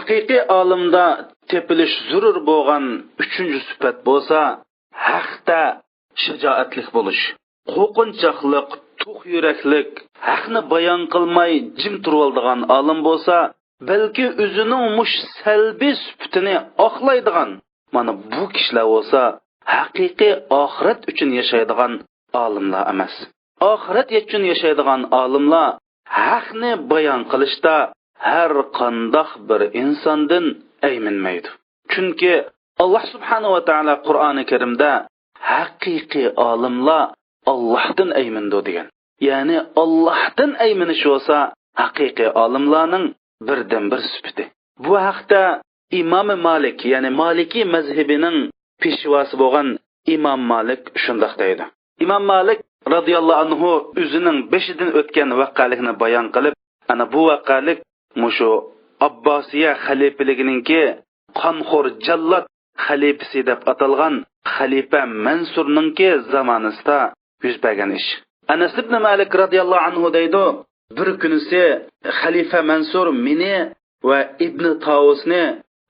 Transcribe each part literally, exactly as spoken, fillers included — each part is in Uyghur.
ھەقىقىي ئالىمدا تېپىلىش زۆرۈر بولغان ئۈچىنچى سۈپەت بولسا، ھەقتە شاجائەتلىك بولۇش. قورقۇنچاقلىق، توق يۈرەكلىك، ھەقنى بايان قىلماي جىم تۇرۇۋالىدىغان ئالىم بولسا، بەلكى ئۆزىنىڭ مۇشۇ سەلبىي سۈپىتىنى ئاقلايدىغان، مانا بۇ كىشىلەر بولسا ھەقىقىي ئاخىرەت ئۈچۈن ياشايدىغان ئالىملار ئەمەس. ئاخىرەت ئۈچۈن ياشايدىغان ئالىملار ھەقنى بايان قىلىشتا ھەر قانداق بىر ئىنساندىن ئەيمىنمەيدۇ. چۈنكى ئاللاھ سۇبھانەھۇ ۋە تائالا قۇرئانى كەرىمدە ھەقىقىي ئالىملار ئاللاھتىن ئەيمىنىدۇ دېگەن. يەنى ئاللاھتىن ئەيمىنىش بولسا ھەقىقىي ئالىملارنىڭ بىردىنبىر سۈپىتى. بۇ ھەقتە ئىمامى مالىك، يەنى مالىكىي مەزھىپىنىڭ پېشۋاسى بولغان ئىمام مالىك شۇنداق دەيدۇ. ئىمام مالىك رازىياللاھۇ ئەنھۇ ئۆزىنىڭ بېشىدىن ئۆتكەن ۋەقەلىكنى بايان قىلىپ، ئەنە بۇ ۋەقەلىك مۇشۇ ئابباسىيە خەلىپىلىكىنىڭكى قانخور جاللات خەلىپىسى دەپ ئاتالغان خەلىپە مەنسۇرنىڭكى زامانىسىدا يۈز بەرگەن ئىش. ئەنەس ئىبن مالىك رازىياللاھۇ ئەنھۇ دەيدۇ، بىر كۈنىسى خەلىپە مەنسۇر مېنى ۋە ئىبنى تاۋۇسنى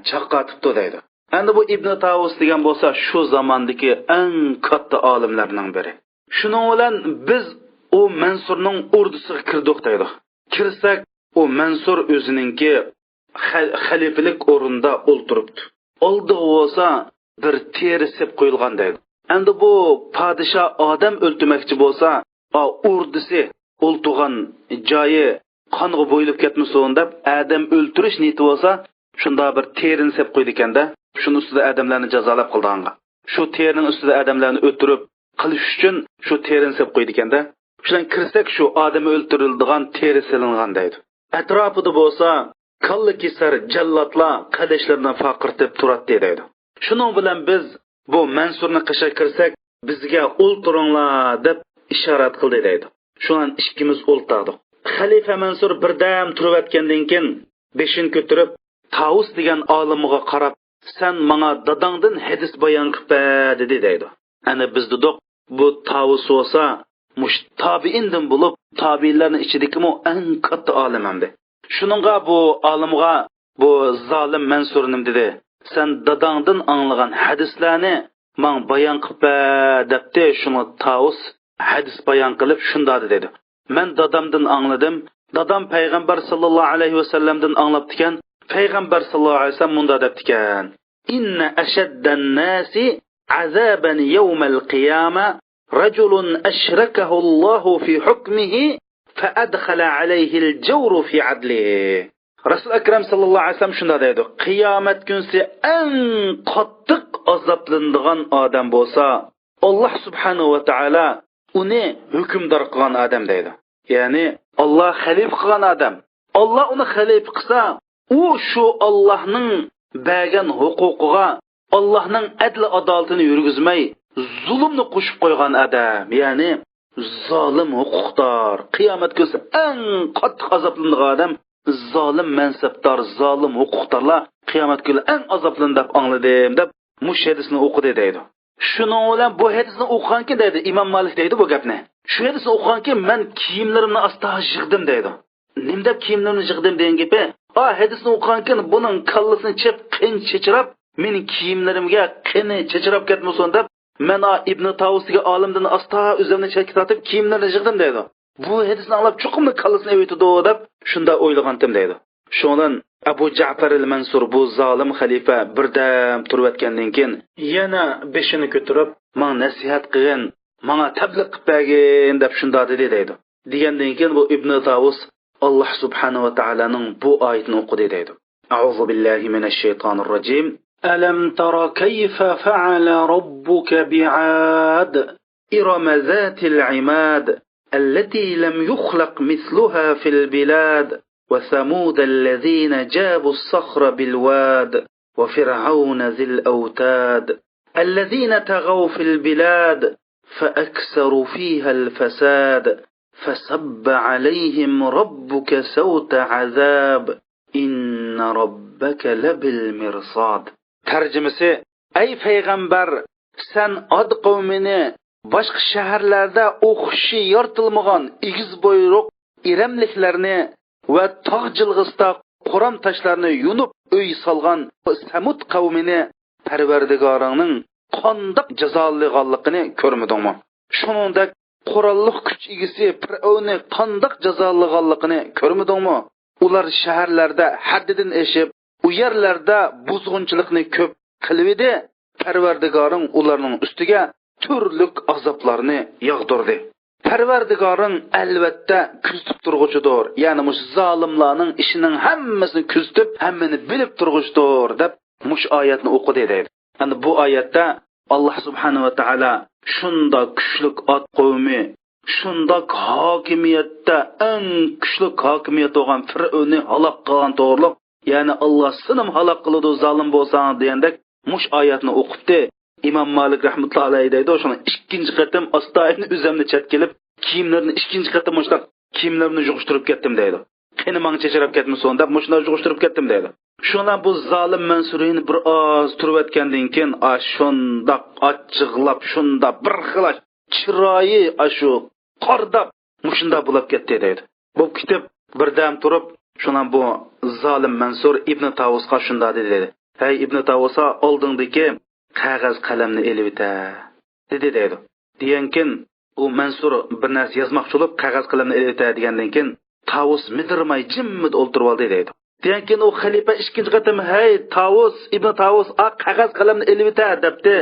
چاققاتىپتۇ دەيدۇ. ئەمدى بۇ ئىبنى تاۋۇس دېگەن بولسا شۇ زاماندىكى ئەڭ كاتتا ئالىملارنىڭ بىرى. شۇنىڭ بىلەن بىز ئۇ مەنسۇرنىڭ ئوردىسىغا كىردۇق دەيدۇ. كىرسەك، ئۇ مەنسۇر ئۆزىنىڭكى خە-، خەلىپىلىك ئورنىدا ئولتۇرۇپتۇ. ئالدىغا بولسا بىر تېرە سېلىپ قويۇلغان دەيدۇ. ئەمدى بۇ پادىشاھ ئادەم ئۆلتۈرمەكچى بولسا، ئا، ئوردىسى ئولتۇرغان جايى قانغا بويىلىپ كەتمىسۇن دەپ، ئادەم ئۆلتۈرۈش نىيىتى بولسا، شۇنداق بىر تېرىنى سېلىپ قويىدىكەن-دە، شۇنىڭ ئۈستىدە ئادەملەرنى جازالاپ قىلىدىغانغا. شۇ تېرىنىڭ ئۈستىدە ئادەملەرنى ئۆلتۈرۈپ قىلىش ئۈچۈن شۇ تېرىنى سېلىپ قويىدىكەن-دە. شۇ بىلەن كىرسەك، شۇ ئادەم ئۆلتۈرۈلىدىغان تېرە سېلىنغان دەيدۇ. ئەتراپىدا بولسا كاللا كېسەر جاللاتلار قىلىچلىرىنى پارقىرىتىپ تۇراتتى دەيدۇ. شۇنىڭ بىلەن بىز بۇ مەنسۇرنى قېشىغا كىرسەك، بىزگە ئولتۇرۇڭلار دەپ ئىشارەت قىلدى دەيدۇ. شۇڭا ئىككىمىز ئولتۇردۇق. خەلىپە مەنسۇر بىردەم تۇرۇۋەتكەندىن كېيىن بېشىنى كۆتۈرۈپ، تاۋۇس دېگەن ئالىمغا قاراپ، سەن ماڭا داداڭدىن ھەدىس بايان قىلىپ بەر دېدى دەيدۇ. ئەنە بىز دېدۇق، بۇ تاۋۇس بولسا مۇشۇ تابىئىندىن بولۇپ، تابىئىنلارنىڭ ئىچىدىكىمۇ ئەڭ كاتتا ئالىم ئەمدى. شۇنىڭغا بۇ ئالىمغا بۇ زالىم مەنسۇر نېمە دېدى؟ سەن داداڭدىن ئاڭلىغان ھەدىسلەرنى ماڭا بايان قىلىپ بەر دەپتۇ. شۇڭا تاۋۇس ھەدىس بايان قىلىپ شۇنداق دېدى. مەن دادامدىن ئاڭلىدىم. دادام پەيغەمبەر ساللاللاھۇ ئەلەيھى ۋەسەللەمدىن ئاڭلاپتىكەن. پەيغەمبەر ساللاللاھۇ ئەلەيھى ۋەسەللەم مۇنداق دەپتىكەن. إن أشد الناس عذابا يوم القيامة رجل أشركه الله في حكمه فأدخل عليه الجور في عدله. رەسۇل ئەكرەم ساللاللاھۇ ئەلەيھى ۋەسەللەم شۇنداق دەيدۇ، قىيامەت كۈنسى ئەڭ قاتتىق ئازابلىنىدىغان ئادەم بولسا، ئاللاھ سۇبھانەھۇ ۋە تائالا ئۇنى ھۆكۈمدار قىلغان ئادەم دەيدۇ. يەنى ئاللاھ خەلىپە قىلغان ئادەم. ئاللاھ ئۇنى خەلىپە قىلسا، ئۇ شۇ ئاللاھنىڭ بەرگەن ھوقۇقىغا، ئاللاھنىڭ ئەدل ئادالىتىنى يۈرگۈزمەي، زۇلۇمنى قوشۇپ قويغان ئادەم، يەنى زالىم ھوقۇقدار. قىيامەت كۈنسى ئەڭ قاتتىق ئازابلىنىدىغان ئادەم زالىم مەنسەپدار، زالىم ھوقۇقدارلار قىيامەت كۈنى ئەڭ ئازابلىنىدۇ دەپ ئاڭلىدىم دەپ مۇشۇ ھەدىسنى ئوقۇدى دەيدۇ. شۇنىڭ بىلەن بۇ ھەدىسنى ئوقۇغانكىن دەيدۇ، ئىمام مالىك دەيدۇ بۇ گەپنى. شۇ ھەدىسنى ئوقۇغانكىن مەن كىيىملىرىمنى ئاستا يىغدىم دەيدۇ. نېمە دەپ كىيىملىرىمنى يىغدىم دېگەن گېپى، ئا، ھەدىسنى ئوقۇغانكىن بۇنىڭ كاللىسىنى چېپ، قېنى چېچىراپ، مېنىڭ كىيىملىرىمگە قېنى چېچىراپ كەتمىسۇن دەپ، مەن ئا ئىبنى تاۋۇس دېگەن ئالىمدىن ئاستا ئۆزۈمنى چەتكە تارتىپ، كىيىملىرىنى يىغدىم دەيدۇ. بۇ ھەدىسنى ئاڭلاپ چوقۇملا كاللىسىنى ئېۋىتىدۇ دەپ شۇنداق ئويلىغانتىم دەيدۇ. شۇنىڭ بىلەن ئەبۇ جەپەر ئەل مەنسۇر بۇ زالىم خەلىپە بىردەم تۇرۇۋەتكەندىن كېيىن، يەنە بېشىنى كۆتۈرۈپ، ماڭا نەسىھەت قىلغىن، ماڭا تەبلىغ قىلىپ بەرگىن دەپ شۇنداق دېدى دەيدۇ. دېگەندىن كېيىن بۇ ئىبنى تاۋۇس ئاللاھ سۇبھانەھۇ ۋە تائالانىڭ بۇ ئايىتىنى ئوقۇدى دەيدۇ. أعوذ بالله من الشيطان الرجيم. ألم تر كيف فعل ربك بعاد إرم ذات العماد التي لم يخلق مثلها في البلاد وثمود الذين جابوا الصخر بالواد وفرعون ذي الأوتاد الذين طغوا في البلاد فأكثروا فيها الفساد فصب عليهم ربك سوط عذاب إن ربك لبالمرصاد. تەرجىمىسى، ئەي پەيغەمبەر، سەن ئاد قەۋمىنى باشقا شەھەرلەردە ئوخشىشى يارىتىلمىغان ئېگىز بۇيرۇق ئىرەملىكلەرنى ۋە تاغ جىلغىسىدا قورام تاشلارنى يونۇپ ئۆي سالغان سەمۇد قەۋمىنى پەرۋەردىگارىڭنىڭ قانداق جازالىغانلىقىنى كۆرمىدىڭمۇ؟ شۇنىڭدەك قوراللىق كۈچ ئىگىسى پىرئەۋننى قانداق جازالىغانلىقىنى كۆرمىدىڭمۇ؟ ئۇلار شەھەرلەردە ھەددىدىن ئېشىپ، ئۇ يەرلەردە بۇزغۇنچىلىقنى كۆپ قىلىۋىدى. پەرۋەردىگارىڭ ئۇلارنىڭ ئۈستىگە تۈرلۈك ئازابلارنى ياغدۇردى. پەرۋەردىگارىڭ ئەلۋەتتە كۆزىتىپ تۇرغۇچىدۇر، يەنى مۇشۇ زالىملارنىڭ ئىشىنىڭ ھەممىسىنى كۆزىتىپ، ھەممىنى بىلىپ تۇرغۇچىدۇر، دەپ مۇشۇ ئايەتنى ئوقۇدى دەيدۇ. ئەمدى بۇ ئايەتتە ئاللا سۇبھانەھۇ ۋە تائالا شۇنداق كۈچلۈك ئات قەۋمى، شۇنداق ھاكىمىيەتتە ئەڭ كۈچلۈك ھاكىمىيەت بولغان پىرئەۋننى ھالاك قىلغان توغرۇلۇق، يەنى ئاللا سېنىمۇ ھالاك قىلىدۇ زالىم بولساڭ دېگەندەك مۇشۇ ئايەتنى ئوقۇپتى. ئىمام مالىك رەھمەتۇللا ئەلەيھ دەيدۇ، شۇڭا ئىككىنچى قېتىم ئاستايىدىل ئۆزەمنى چەتكە ئېلىپ، كىيىملىرىنى ئىككىنچى قېتىم مۇشۇنداق كىيىملىرىمنى يىغىشتۇرۇپ كەتتىم دەيدۇ. قېنى ماڭا چېچىراپ كەتمىسۇن دەپ مۇشۇنداق يىغىشتۇرۇپ كەتتىم دەيدۇ. شۇڭا بۇ زالىم مەنسۇر يەنە بىر ئاز تۇرۇۋەتكەندىن كېيىن، ئاشۇنداق ئاچچىقلاپ، شۇنداق بىر خىل چىرايى ئاشۇ قارىداپ مۇشۇنداق بولۇپ كەتتى دەيدۇ. بولۇپ كېتىپ بىردەم تۇرۇپ، شۇڭا بۇ زالىم مەنسۇر ئىبنى تاۋۇسقا شۇنداق دېدى دەيدۇ. ھەي ئىبنى تاۋۇس، ئالدىڭدىكى قەغەز قەلەمنى ئېلىۋېتە دېدى دەيدۇ. دېگەنكىن ئۇ مەنسۇر بىر نەرسە يازماقچى بولۇپ، قەغەز قەلەمنى ئېلىۋېتە دېگەندىن كېيىن، تاۋۇس مىدىرماي جىممىدە ئولتۇرۇۋالدى دەيدۇ. دېگەنكىن ئۇ خەلىپە ئىككىنچى قېتىم، ھەي تاۋۇس، ئىبنى تاۋۇس، ئا قەغەز قەلەمنى ئېلىۋېتە دەپتۇ.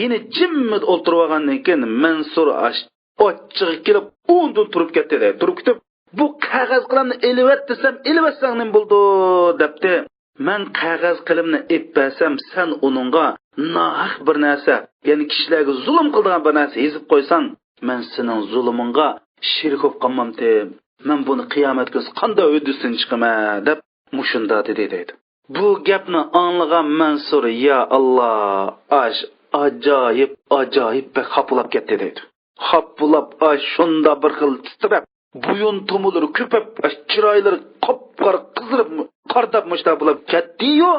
يەنە جىممىدە ئولتۇرۇۋالغاندىن كېيىن، مەنسۇر ئاچ-، ئاچچىقى كېلىپ ئورنىدىن تۇرۇپ كەتتى دەيدۇ. تۇرۇپ كېتىپ، بۇ قەغەز قەلەمنى ئېلىۋەت دېسەم، ئېلىۋەتسەڭ نېمە بولىدۇ دەپتۇ. مەن قەغەز قەلەمنى ئېلىپ بەرسەم، سەن ئۇنىڭغا ناھەق بىر نەرسە، يەنى كىشىلەرگە زۇلۇم قىلىدىغان بىر نەرسە يېزىپ قويساڭ، مەن سېنىڭ زۇلۇمۇڭغا شېرىك بولۇپ قالمامتىم. مەن بۇنى قىيامەت كۈنى قانداق ھۆددىسىدىن چىقىمەن دەپ مۇشۇنداق دېدى دەيدۇ. بۇ گەپنى ئاڭلىغان مەنسۇر، يا ئاللا، ئاش ئاجايىپ، ئاجايىپ بەك خاپىلاپ كەتتى دەيدۇ. خاپىلاپ، ئاش شۇنداق بىر خىل تىترەپ، بويۇن تومۇرلىرى كۆپۈپ، ئاش چىرايلىرى قاپقارا قىزىرىپ، قارىداپ مۇشۇنداق بولۇپ كەتتىيۇ.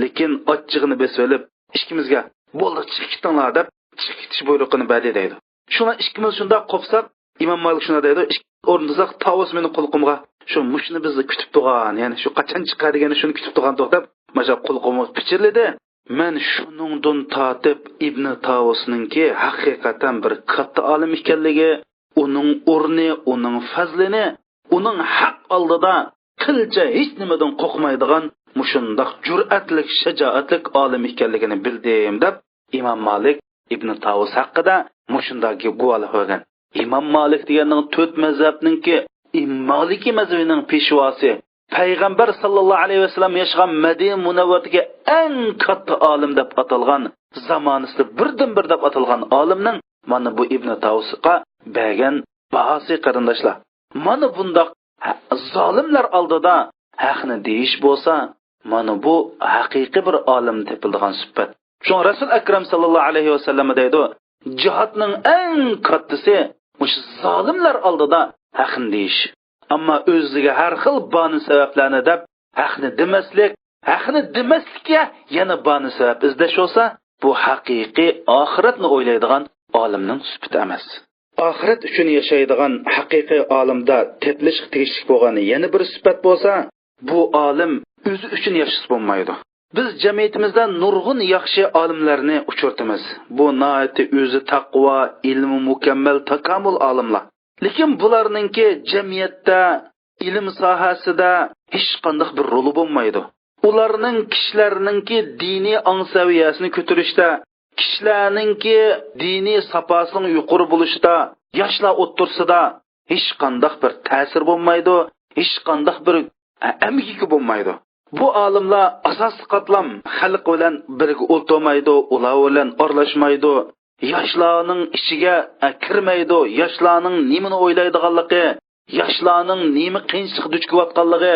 لېكىن ئاچچىقىنى بېسىۋېلىپ، ئىككىمىزگە، بولدى، چىقىپ كېتىڭلار دەپ، چىقىپ كېتىش بۇيرۇقىنى بەردى دەيدۇ. شۇڭا ئىككىمىز شۇنداق قوپساق، ئىمام مالىك شۇنداق دەيدۇ، ئىككى ئورۇندىساق تاۋۇس مېنىڭ قۇلىقىمغا، شۇ مۇشۇنى بىزنى كۈتۈپ تۇرغان، يەنى شۇ قاچان چىقار دېگەننى شۇنى كۈتۈپ تۇرغاندۇق دەپ، مانا قۇلىقىمغا پىچىرلىدى. مەن شۇنىڭدىن تارتىپ ئىبنى تاۋۇسنىڭكى ھەقىقەتەن بىر كاتتا ئالىم ئىكەنلىكى، ئۇنىڭ ئورنى، ئۇنىڭ پەزلىنى، ئۇنىڭ ھەق ئالدىدا قىلچە ھېچ نېمىدىن قورقمايدىغان مۇشۇنداق جۈرئەتلىك، شاجائەتلىك ئالىم ئىكەنلىكىنى بىلدىم، دەپ ئىمام مالىك ئىبنى تاۋۇس ھەققىدە مۇشۇنداق گۇۋاھلىق بەرگەن. ئىمام مالىك دېگەننىڭ تۆت مەزھەپنىڭكى، ئىم-، مالىكىي مەزھىپىنىڭ پېشۋاسى، پەيغەمبەر ساللاللاھۇ ئەلەيھى ۋەسەللەم ياشىغان مەدىنە مۇنەۋۋەردىكى ئەڭ كاتتا ئالىم دەپ ئاتالغان، زامانىسىدا بىردىنبىر دەپ ئاتالغان ئالىمنىڭ مانا بۇ ئىبنى تاۋۇسقا بەرگەن باھاسى، قېرىنداشلار. مانا بۇنداق ھە-، زالىملار ئالدىدا ھەقنى دېيىش بولسا، مانا بۇ ھەقىقىي بىر ئالىمدە تېپىلىدىغان سۈپەت. شۇڭا رەسۇل ئەكرەم ساللاللاھۇ ئەلەيھى ۋەسەللەم دەيدۇ، جىھادنىڭ ئەڭ كاتتىسى مۇشۇ زالىملار ئالدىدا ھەقنى دېيىش. ئەمما ئۆزىگە ھەر خىل باھانە سەۋەبلەرنى دەپ، ھەقنى دېمەسلىك، ھەقنى دېمەسلىككە يەنە باھانە سەۋەب ئىزدەش بولسا، بۇ ھەقىقىي ئاخىرەتنى ئويلايدىغان ئالىمنىڭ سۈپىتى ئەمەس. ئاخىرەت ئۈچۈن ياشايدىغان ھەقىقىي ئالىمدا تېپىلىشقا تېگىشلىك بولغان يەنە بىر سۈپەت بولسا، بۇ ئالىم ئۆزى ئۈچۈن ياشىسا بولمايدۇ. بىز جەمئىيىتىمىزدە نۇرغۇن ياخشى ئالىملارنى ئۇچرىتىمىز. بۇ ناھايىتى ئۆزى تەقۋا، ئىلمى مۇكەممەل، تاكامۇل ئالىملار. لېكىن بۇلارنىڭكى جەمئىيەتتە، ئىلىم ساھەسىدە ھېچقانداق بىر رولى بولمايدۇ. ئۇلارنىڭ كىشىلەرنىڭكى دىنىي ئاڭ سەۋىيەسىنى كۆتۈرۈشتە، كىشىلەرنىڭكى دىنىي ساپاسىنىڭ يۇقىرى بولۇشىدا، ياشلار ئوتتۇرىسىدا ھېچقانداق بىر تەسىر بولمايدۇ، ھېچقانداق بىر ئەمگىكى بولمايدۇ. بۇ ئالىملار ئاساسلىق قاتلام خەلق بىلەن بىرگە ئولتۇرمايدۇ، ئۇلار بىلەن ئارىلاشمايدۇ، ياشلارنىڭ ئىچىگە، ئە، كىرمەيدۇ، ياشلارنىڭ نېمىنى ئويلايدىغانلىقى، ياشلارنىڭ نېمە قىيىنچىلىققا دۇچ كېلىۋاتقانلىقى،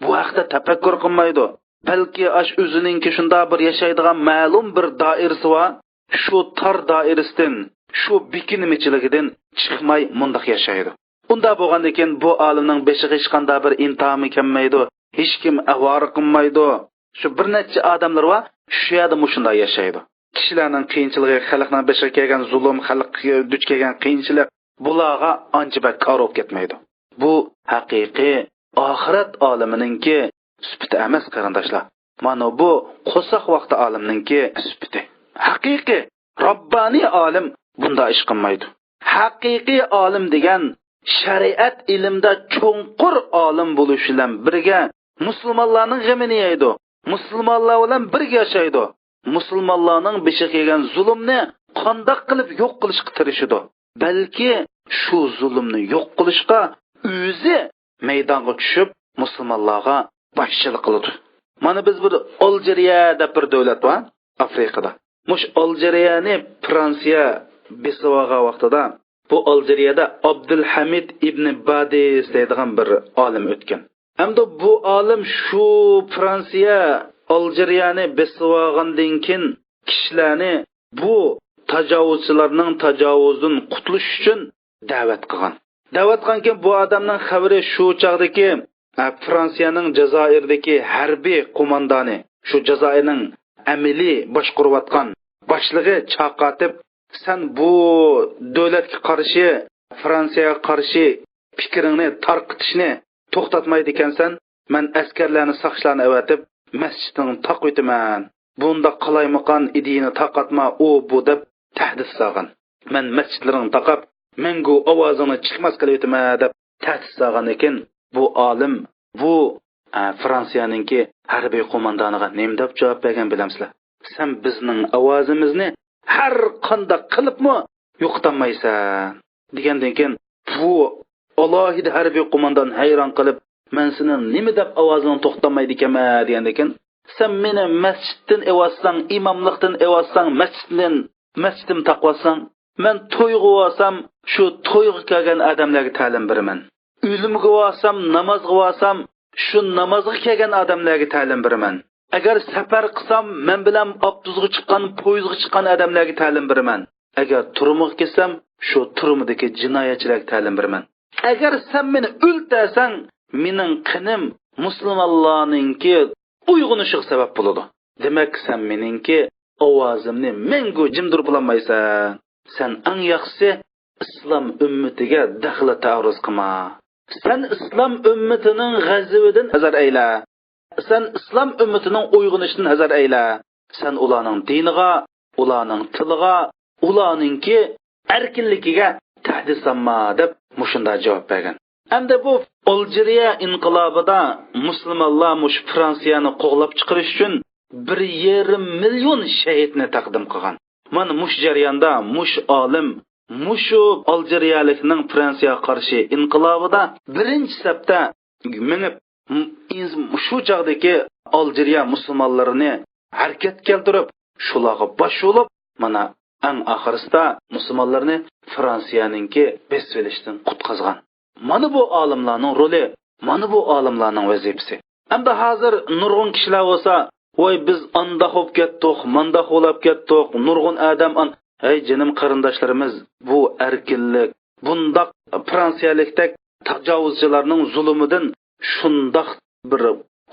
بۇ ھەقتە تەپەككۇر قىلمايدۇ. بەلكى ئاش ئۆزىنىڭكى شۇنداق بىر ياشايدىغان مەلۇم بىر دائىرىسى بار، شۇ تار دائىرىسىدىن، شۇ بېكىنمىچىلىكىدىن چىقماي مۇنداق ياشايدۇ. ئۇنداق بولغاندىكىن بۇ ئالىمنىڭ بېشىغا ھېچقانداق بىر ئىمتىھانمۇ كەلمەيدۇ، ھېچكىم ئاۋارە قىلمايدۇ. شۇ بىر نەچچە ئادەملىرى بار، شۇ يەردە مۇشۇنداق ياشايدۇ. كىشىلەرنىڭ قىيىنچىلىقى، خەلقنىڭ بېشىغا كەلگەن زۇلۇم، خەلققە دۇچ كەلگەن قىيىنچىلىق بۇلارغا ئانچە بەك كار بولۇپ كەتمەيدۇ. بۇ ھەقىقىي ئاخىرەت ئالىمىنىڭكى سۈپىتى ئەمەس، قېرىنداشلار. مانا بۇ قورساق ۋاقتى ئالىمنىڭكى سۈپىتى. ھەقىقىي راببانىي ئالىم بۇنداق ئىش قىلمايدۇ. ھەقىقىي ئالىم دېگەن شەرىئەت ئىلمىدا چوڭقۇر ئالىم بولۇش بىلەن بىرگە مۇسۇلمانلارنىڭ غېمىنى يەيدۇ. مۇسۇلمانلار بىلەن بىرگە ياشايدۇ. مۇسۇلمانلارنىڭ بېشىغا كەلگەن زۇلۇمنى قانداق قىلىپ يوق قىلىشقا تىرىشىدۇ. بەلكى شۇ زۇلۇمنى يوق قىلىشقا ئۆزى مەيدانغا چۈشۈپ، مۇسۇلمانلارغا باشچىلىق قىلىدۇ. مانا بىز بىر ئالجىرىيە دەپ بىر دۆلەت بار ئافرىقىدا. مۇش ئالجىرىيەنى فرانسىيە بېسىۋالغان ۋاقتىدا، بۇ ئالجىرىيەدە ئابدۇلھەمىد ئىبنى بادىس دەيدىغان بىر ئالىم ئۆتكەن. ئەمدى بۇ ئالىم شۇ فرانسىيە ئالجىرىيەنى بېسىۋالغاندىن كېيىن كىشىلەرنى بۇ تاجاۋۇزچىلارنىڭ تاجاۋۇزىدىن قۇتۇلۇش ئۈچۈن دەۋەت قىلغان. دەۋەت قىلغاندىن كېيىن بۇ ئادەمنىڭ خەۋىرى شۇ چاغدىكى، ئە، فرانسىيەنىڭ جازائىردىكى ھەربىي قوماندانى، شۇ جازائىرنىڭ ئەمەلىي باشقۇرۇۋاتقان باشلىقى چاقىرتىپ، سەن بۇ دۆلەتكە قارشى، فرانسىيەگە قارشى پىكرىڭنى تارقىتىشنى توختاتمايدىكەنسەن، مەن ئەسكەرلەرنى، ساقچىلارنى ئەۋەتىپ، مەسچىتىڭنى تاقىۋېتىمەن. بۇنداق قالايمىقان ئىدىيەنى تارقاتما، ئۇ، بۇ دەپ تەھدىت سالغان. مەن مەسچىتلىرىڭنى تاقاپ، مەڭگۈ ئاۋازىڭنى چىقماس قىلىۋېتىمەن دەپ تەھدىت سالغاندىكىن، بۇ ئالىم، بۇ، ئە، فرانسىيەنىڭكى ھەربىي قوماندانىغا نېمە دەپ جاۋاب بەرگەن بىلەمسىلەر؟ سەن بىزنىڭ ئاۋازىمىزنى ھەر قانداق قىلىپمۇ يوقىتالمايسەن، دېگەندىن كېيىن، بۇ ئالاھىدە ھەربىي قوماندان ھەيران قېلىپ، مەن سېنىڭ نېمە دەپ ئاۋازىڭنى توختاتمايدىكەنمەن، دېگەندىن كېيىن، سەن مېنى مەسچىتتىن ئېۋاتساڭ، ئىماملىقتىن ئېۋاتساڭ، مەسچىتتىن، مەسچىتىمنى تاقىۋاتساڭ، مەن تويغا بارسام، شۇ تويغا كەلگەن ئادەملەرگە تەلىم بېرىمەن. ئۆلۈمگە بارسام، نامازغا بارسام، شۇ نامازغا كەلگەن ئادەملەرگە تەلىم بېرىمەن. ئەگەر سەپەر قىلسام، مەن بىلەن ئاپتوبۇسقا چىققان، پويىزغا چىققان ئادەملەرگە تەلىم بېرىمەن. ئەگەر تۈرمىگە كەتسەم، شۇ تۈرمىدىكى جىنايەتچىلەرگە تەلىم بېرىمەن. ئەگەر سەن مېنى ئۆلتۈرسەڭ، مېنىڭ قېنىم مۇسۇلمانلارنىڭكى ئويغىنىشىغا سەۋەب بولىدۇ. دېمەك، سەن مېنىڭكى ئاۋازىمنى مەڭگۈ جىم تۇرۇپ بولالمايسەن. سەن ئەڭ ياخشىسى ئىسلام ئۈممىتىگە دەخلى تەئەررۇز قىلما. سەن ئىسلام ئۈممىتىنىڭ غەزىپىدىن ھەزەر ئەيلە. سەن ئىسلام ئۈممىتىنىڭ ئويغىنىشىدىن ھەزەر ئەيلە. سەن ئۇلارنىڭ دىنىغا، ئۇلارنىڭ تىلىغا، ئۇلارنىڭكى ئەركىنلىكىگە تەھدىت سالما، دەپ مۇشۇنداق جاۋاب بەرگەن. ئەمدى بۇ ئالجىرىيە ئىنقىلابىدا مۇسۇلمانلار مۇشۇ فرانسىيەنى قوغلاپ چىقىرىش ئۈچۈن بىر يېرىم مىليون شەھىدنى تەقدىم قىلغان. مانا مۇشۇ جەرياندا مۇشۇ ئالىم مۇشۇ ئالجىرىيەلىكنىڭ فرانسىيەگە قارشى ئىنقىلابىدا بىرىنچى سەپتە مېڭىپ، م-، ئىنس-، شۇ چاغدىكى ئالجىرىيە مۇسۇلمانلىرىنى ھەرىكەتكە كەلتۈرۈپ، شۇلارغا باش بولۇپ، مانا، ئەڭ ئاخىرسىدا مۇسۇلمانلارنى فرانسىيەنىڭكى بېسىۋېلىشتىن قۇتقۇزغان. مانا بۇ ئالىملارنىڭ رولى، مانا بۇ ئالىملارنىڭ ۋەزىپىسى. ئەمدى ھازىر نۇرغۇن كىشىلەر بولسا، ۋاي، بىز ئانداق بولۇپ كەتتۇق، مانداق بولۇپ كەتتۇق، نۇرغۇن ئادەم ئان-، ھەي، جېنىم قېرىنداشلىرىمىز، بۇ ئەركىنلىك، بۇنداق فرانسىيەلىكتەك تاجاۋۇزچىلارنىڭ زۇلۇمىدىن شۇنداق بىر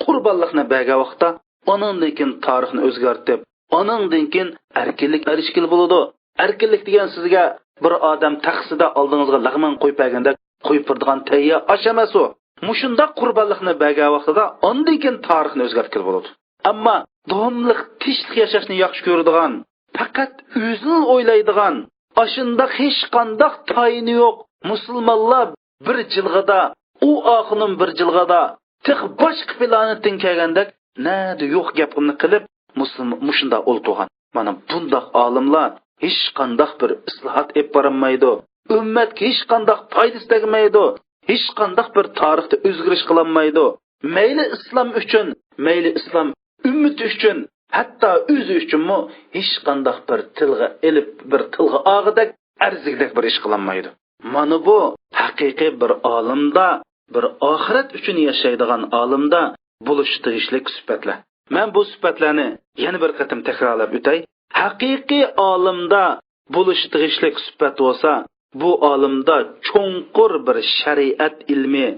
قۇربانلىقنى بەرگەن ۋاقىتتا، ئانىڭدىن كېيىن تارىخنى ئۆزگەرتىپ، ئانىڭدىن كېيىن ئەركىنلىك ئەرىشكىلى بولىدۇ. ئەركىنلىك دېگەن سىزگە بىر ئادەم تەخسىدە ئالدىڭىزغا لەغمەن قويۇپ بەرگەندەك قويۇپ بېرىدىغان تەييار ئاش ئەمەس ئۇ. مۇشۇنداق قۇربانلىقنى بەرگەن ۋاقتىدا ئاندىن كېيىن تارىخنى ئۆزگەرتكىلى بولىدۇ. ئەمما داۋاملىق تىنچلىق ياشاشنى ياخشى كۆرىدىغان، پەقەت ئۆزىنى ئويلايدىغان، ئاشۇنداق ھېچقانداق تايىنى يوق مۇسۇلمانلار بىر جىلغىدا، ئۇ ئاخۇنۇم بىر جىلغىدا، تېخى باشقا پلانېتتىن كەلگەندەك، نەدە يوق گەپنى قىلىپ، مۇسۇلم-، مۇشۇنداق ئولتۇرغان. مانا بۇنداق ئالىملار ھېچقانداق بىر ئىسلاھات ئېلىپ بارالمايدۇ. ئۈممەتكە ھېچقانداق پايدىسى تەگمەيدۇ. ھېچقانداق بىر تارىختا ئۆزگىرىش قىلالمايدۇ. مەيلى ئىسلام ئۈچۈن، مەيلى ئىسلام ئۈممىتى ئۈچۈن، ھەتتا ئۆزى ئۈچۈنمۇ ھېچقانداق بىر تىلغا ئېلىپ، بىر تىلغا ئالغۇدەك، ئەرزىگۈدەك بىر ئىش قىلالمايدۇ. مانا بۇ ھەقىقىي بىر ئالىمدا، بىر ئاخىرەت ئۈچۈن ياشايدىغان ئالىمدا بولۇشى تېگىشلىك سۈپەتلەر. مەن بۇ سۈپەتلەرنى يەنە بىر قېتىم تەكرارلاپ ئۆتەي. ھەقىقىي ئالىمدا بولۇشى تېگىشلىك سۈپەت بولسا، بۇ ئالىمدا چوڭقۇر بىر شەرىئەت ئىلمى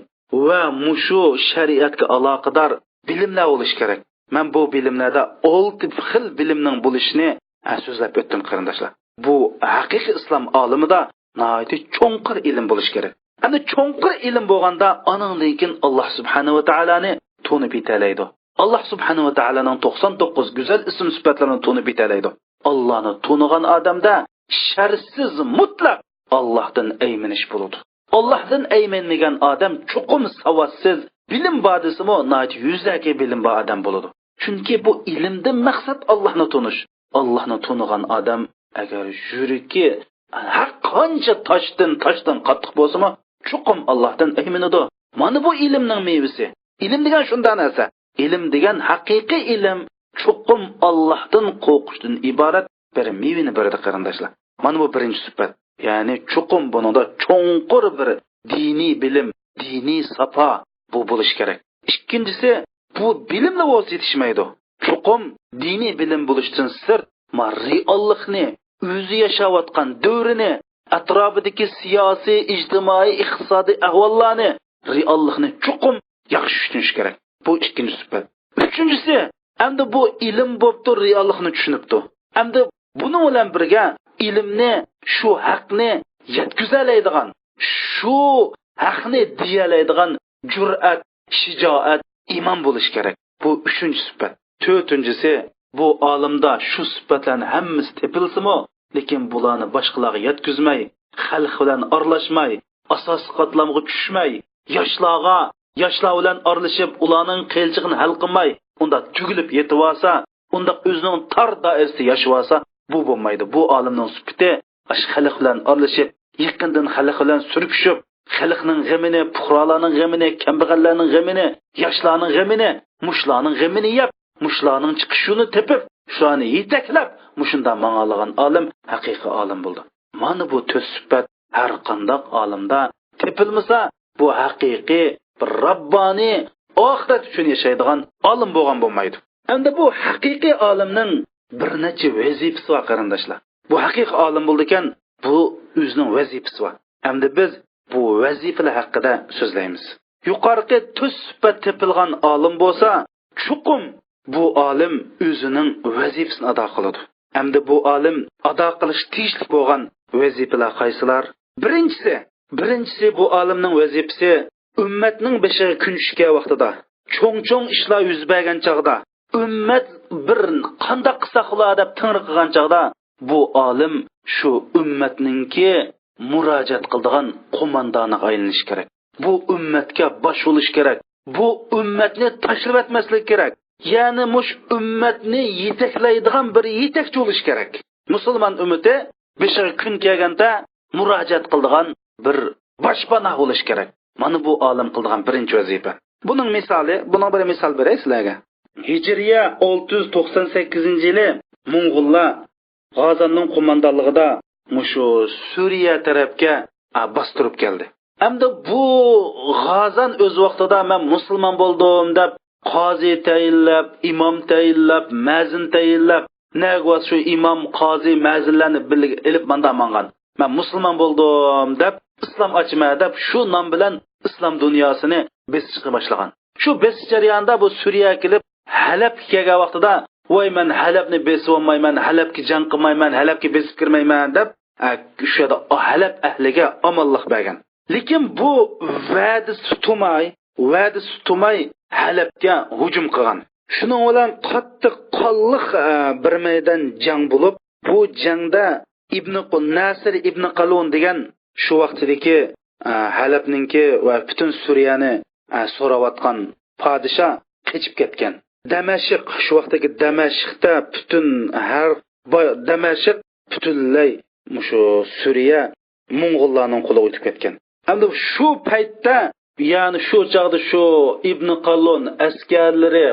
ۋە مۇشۇ شەرىئەتكە ئالاقىدار بىلىملەر بولۇشى كېرەك. مەن بۇ بىلىملەردە ئالتە خىل بىلىمنىڭ بولۇشىنى، ھە، سۆزلەپ ئۆتتۈم، قېرىنداشلار. بۇ ھەقىقىي ئىسلام ئالىمىدا ناھايىتى چوڭقۇر ئىلىم بولۇشى كېرەك. ئەمدى چوڭقۇر ئىلىم بولغاندا، ئانىڭدىن كېيىن ئاللا سۇبھانەھۇ ۋە تائالانى تونۇپ يېتەلەيدۇ. ئاللاھ سۇبھانەھۇ ۋە تائالانىڭ توقسان توققۇز گۈزەل ئىسىم سۈپەتلىرىنى تونۇپ يېتەلەيدۇ. ئاللاھنى تونۇغان ئادەمدە شەرتسىز مۇتلەق ئاللاھتىن ئەيمىنىش بولىدۇ. ئاللاھتىن ئەيمەنمىگەن ئادەم چوقۇم ساۋاتسىز، بىلىم بار دېسىمۇ، ناھايىتى يۈزەكى بىلىم بار ئادەم بولىدۇ. چۈنكى بۇ ئىلىمدىن مەقسەت ئاللاھنى تونۇش. ئاللاھنى تونۇغان ئادەم، ئەگەر يۈرىكى ھەر قانچە تاشتىن، تاشتىن قاتتىق بولسىمۇ، چوقۇم ئاللاھتىن ئەيمىنىدۇ. مانا بۇ ئىلىمنىڭ مېۋىسى. ئىلىم دېگەن شۇنداق نەرسە. ئىلىم دېگەن، ھەقىقىي ئىلىم چوقۇم ئاللاھتىن قورقۇشتىن ئىبارەت بىر مېۋىنى بېرىدۇ، قېرىنداشلار. مانا بۇ بىرىنچى سۈپەت. يەنى چوقۇم بۇنىڭدا چوڭقۇر بىر دىنىي بىلىم، دىنىي ساپا بۇ بولۇشى كېرەك. ئىككىنچىسى، بۇ بىلىملا بولسا يېتىشمەيدۇ. چوقۇم دىنىي بىلىم بولۇشتىن سىرت، ما، رېئاللىقنى، ئۆزى ياشاۋاتقان دەۋرىنى، ئەتراپىدىكى سىياسىي، ئىجتىمائىي، ئىقتىسادىي ئەھۋاللارنى، رېئاللىقنى چوقۇم ياخشى چۈشىنىش كېرەك. بۇ ئىككىنچى سۈپەت. ئۈچىنچىسى، ئەمدى بۇ ئىلىم بوپتۇ، رېئاللىقنى چۈشىنىپتۇ. ئەمدى بۇنىڭ بىلەن بىرگە ئىلىمنى، شۇ ھەقنى يەتكۈزەلەيدىغان، شۇ ھەقنى دېيەلەيدىغان جۈرئەت، شىجائەت، ئىمان بولۇشى كېرەك. بۇ ئۈچىنچى سۈپەت. تۆتىنچىسى، بۇ ئالىمدا شۇ سۈپەتلەرنىڭ ھەممىسى تېپىلسىمۇ، لېكىن بۇلارنى باشقىلارغا يەتكۈزمەي، خەلق بىلەن ئارىلاشماي، ئاساسىي قاتلامغا چۈشمەي، ياشلارغا، ياشلار بىلەن ئارىلىشىپ، ئۇلارنىڭ قىيىنچىلىقىنى ھەل قىلماي، ئۇنداق تۈگۈلۈپ يېتىۋالسا، ئۇنداق ئۆزىنىڭ تار دائىرىسىدە ياشىۋالسا، بۇ بولمايدۇ. بۇ ئالىمنىڭ سۈپىتى ئاشۇ خەلق بىلەن ئارىلىشىپ، يېقىندىن خەلق بىلەن سۈركىشىپ، خەلقنىڭ غېمىنى، پۇقرالارنىڭ غېمىنى، كەمبەغەللەرنىڭ غېمىنى، ياشلارنىڭ غېمىنى، مۇشۇلارنىڭ غېمىنى يەپ، مۇشۇلارنىڭ چىقىش يولىنى تېپىپ، شۇلارنى يېتەكلەپ، مۇشۇنداق ماڭالىغان ئالىم ھەقىقىي ئالىم بولىدۇ. مانا بۇ تۆت سۈپەت ھەر قانداق ئالىمدا تېپىلمىسا، بۇ ھەقىقىي بىر راببانىي، ئاخىرەت ئۈچۈن ياشايدىغان ئالىم بولغان بولمايدۇ. ئەمدى بۇ ھەقىقىي ئالىمنىڭ بىر نەچچە ۋەزىپىسى بار، قېرىنداشلار. بۇ ھەقىقىي ئالىم بولىدىكەن، بۇ ئۆزىنىڭ ۋەزىپىسى بار. ئەمدى بىز بۇ ۋەزىپىلەر ھەققىدە سۆزلەيمىز. يۇقىرىقى تۆت سۈپەت تېپىلغان ئالىم بولسا، چوقۇم بۇ ئالىم ئۆزىنىڭ ۋەزىپىسىنى ئادا قىلىدۇ. ئەمدى بۇ ئالىم ئادا قىلىش تېگىشلىك بولغان ۋەزىپىلەر قايسىلار؟ بىرىنچىسى، بىرىنچىسى بۇ ئالىمنىڭ ۋەزىپىسى ئۈممەتنىڭ بېشىغا كۈن چۈشكەن ۋاقتىدا، چوڭ-چوڭ ئىشلار يۈز بەرگەن چاغدا، ئۈممەت بىر قانداق قىلساق بولا دەپ تىڭرىقىغان چاغدا، بۇ ئالىم شۇ ئۈممەتنىڭكى مۇراجىئەت قىلىدىغان قوماندانىغا ئايلىنىشى كېرەك. بۇ ئۈممەتكە باش بولۇشى كېرەك. بۇ ئۈممەتنى تاشلىۋەتمەسلىكى كېرەك. يەنى مۇشۇ ئۈممەتنى يېتەكلەيدىغان بىر يېتەكچى بولۇشى كېرەك. مۇسۇلمان ئۈممىتى بېشىغا كۈن كەلگەندە مۇراجىئەت قىلىدىغان بىر باشپاناھ بولۇشى كېرەك. مانا بۇ ئالىم قىلىدىغان بىرىنچى ۋەزىپە. بۇنىڭ مىسالى، بۇنىڭ بىر مىسال بېرەي سىلەرگە. ھىجرىيە ئالتە يۈز توقسان سەككىزىنچى يىلى موڭغۇللار غازاننىڭ قوماندانلىقىدا مۇشۇ سۈرىيە تەرەپكە، ئا، باستۇرۇپ كەلدى. ئەمدى بۇ غازان ئۆز ۋاقتىدا مەن مۇسۇلمان بولدۇم دەپ، قازى تەيىنلەپ، ئىمام تەيىنلەپ، مەزىن تەيىنلەپ، نەگە بارسا شۇ ئىمام، قازى، مەزىنلەرنى بىللە ئېلىپ ماندا ماڭغان. مەن مۇسۇلمان بولدۇم دەپ، ئىسلام ئاچىمەن دەپ، شۇ نام بىلەن ئىسلام دۇنياسىنى بېسىشقا باشلىغان. شۇ بېسىش جەريانىدا بۇ سۈرىيەگە كېلىپ، ھەلەبكە كەلگەن ۋاقتىدا، ۋاي، مەن ھەلەبنى بېسىۋالمايمەن، ھەلەبكە جەڭ قىلمايمەن، ھەلەبكە بېسىپ كىرمەيمەن دەپ، ئە، شۇ يەردە ھەلەب ئەھلىگە ئامانلىق بەرگەن. لېكىن بۇ ۋەدىسى تۇتۇلماي، ۋەدىسى تۇتۇلماي ھەلەبكە ھۇجۇم قىلغان. شۇنىڭ بىلەن قاتتىق قانلىق، ئە، بىر مەيدان جەڭ بولۇپ، بۇ جەڭدە ئىبنى قۇ-، نەسىر ئىبنى قالۇن دېگەن شۇ ۋاقتىدىكى، ئە، ھەلەبنىڭكى ۋە پۈتۈن سۈرىيەنى، ئە، سوراۋاتقان پادىشاھ قېچىپ كەتكەن. دەمەشق، شۇ ۋاقتىدىكى دەمەشقتە پۈتۈن ھەر با-، دەمەشق پۈتۈنلەي مۇشۇ سۈرىيە موڭغۇللارنىڭ قولىغا ئۆتۈپ كەتكەن. ئەمدى شۇ پەيتتە، يەنى شۇ چاغدا شۇ ئىبنى قالۇن ئەسكەرلىرى،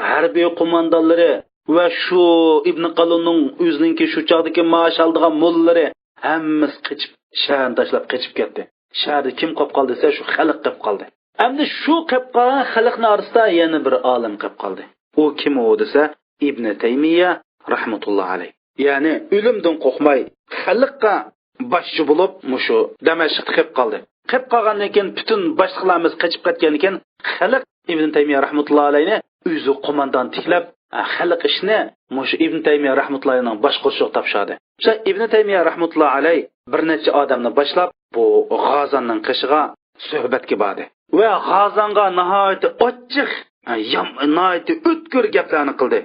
ھەربىي قوماندانلىرى ۋە شۇ ئىبنى قالۇننىڭ ئۆزىنىڭكى شۇ چاغدىكى مائاش ئالىدىغان موللىلىرى ھەممىسى قېچىپ، شەھەرنى تاشلاپ قېچىپ كەتتى. شەھەردە كىم قېلىپ قالدى دېسە، شۇ خەلق قېلىپ قالدى. ئەمدى شۇ قېلىپ قالغان خەلقنىڭ ئارىسىدا يەنە بىر ئالىم قېلىپ قالدى. ئۇ كىم ئۇ دېسە، ئىبنى تەيمىيە رەھمەتۇللا ئەلەيھ. يەنى ئۆلۈمدىن قورقماي، خەلققە باشچى بولۇپ، مۇشۇ دەمەشقتە قېلىپ قالدى. قېلىپ قالغاندىن كېيىن، پۈتۈن باشلىقلارىمىز قېچىپ كەتكەندىن كېيىن، خەلق ئىبن تەيمىيە رەھمەتۇللا ئەلەينى ئۆزى قوماندان تىكلەپ، خەلق ئىشىنى مۇشۇ ئىبن تەيمىيە رەھمەتۇللا ئەلەينىڭ باشقۇرۇشىغا تاپشۇردى. شۇ ئىبن تەيمىيە رەھمەتۇللا ئەلەي بىر نەچچە ئادەمنى باشلاپ، بۇ غازاننىڭ قېشىغا سۆھبەتكە باردى. ۋە غازانغا ناھايىتى ئاچچىق يام-، ناھايىتى ئۆتكۈر گەپلەرنى قىلدى.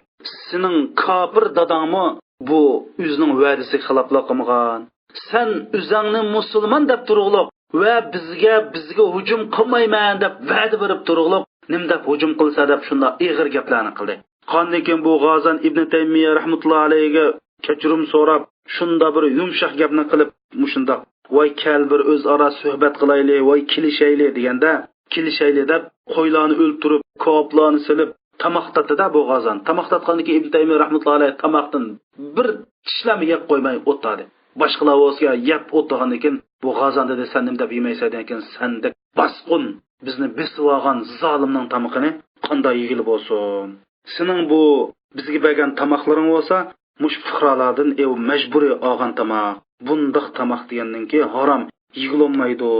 سېنىڭ كاپىر داداڭمۇ بۇ ئۆزىنىڭ ۋەدىسىگە خىلاپلىق قىلمىغان. سەن ئۆزۈڭنى مۇسۇلمان دەپ تۇرۇقلۇق ۋە بىزگە، بىزگە ھۇجۇم قىلمايمەن دەپ ۋەدە بېرىپ تۇرۇقلۇق، نېمە دەپ ھۇجۇم قىلسا دەپ شۇنداق ئېغىر گەپلەرنى قىلدى. قاندىن كېيىن بۇ غازان ئىبنى تەيمىيە رەھمەتۇللا ئەلەيھىگە كەچۈرۈم سوراپ، شۇنداق بىر يۇمشاق گەپنى قىلىپ، مۇشۇنداق، ۋاي كەل بىر ئۆزئارا سۆھبەت قىلايلى، ۋاي كېلىشەيلى دېگەندە، كېلىشەيلى دەپ قويلارنى ئۆلتۈرۈپ، كاۋاپلارنى سېلىپ، تاماق تاتتى-دە بۇ غازان. تاماق تاتقاندىن كېيىن ئىبن تەيمىيە رەھمەتۇللا ئەلەيھ تاماقتىن بىر چىشلەممۇ يەپ قويماي ئولتۇردى. باشقىلار بولسا يەپ ئولتۇرغاندىن كېيىن بۇ غازان دېدى، سەن نېمە دەپ يېمەيسەن دېگەندىن كېيىن، سەندەك باسقۇن بىزنى بېسىۋالغان زالىمنىڭ تامىقىنى قانداق يېگىلى بولسۇن؟ سېنىڭ بۇ بىزگە بەرگەن تاماقلىرىڭ بولسا مۇشۇ پۇقرالاردىن ئېۋ مەجبۇرىي ئالغان تاماق. بۇنداق تاماق دېگەننىڭكى ھارام، يېگىلىمايدۇ،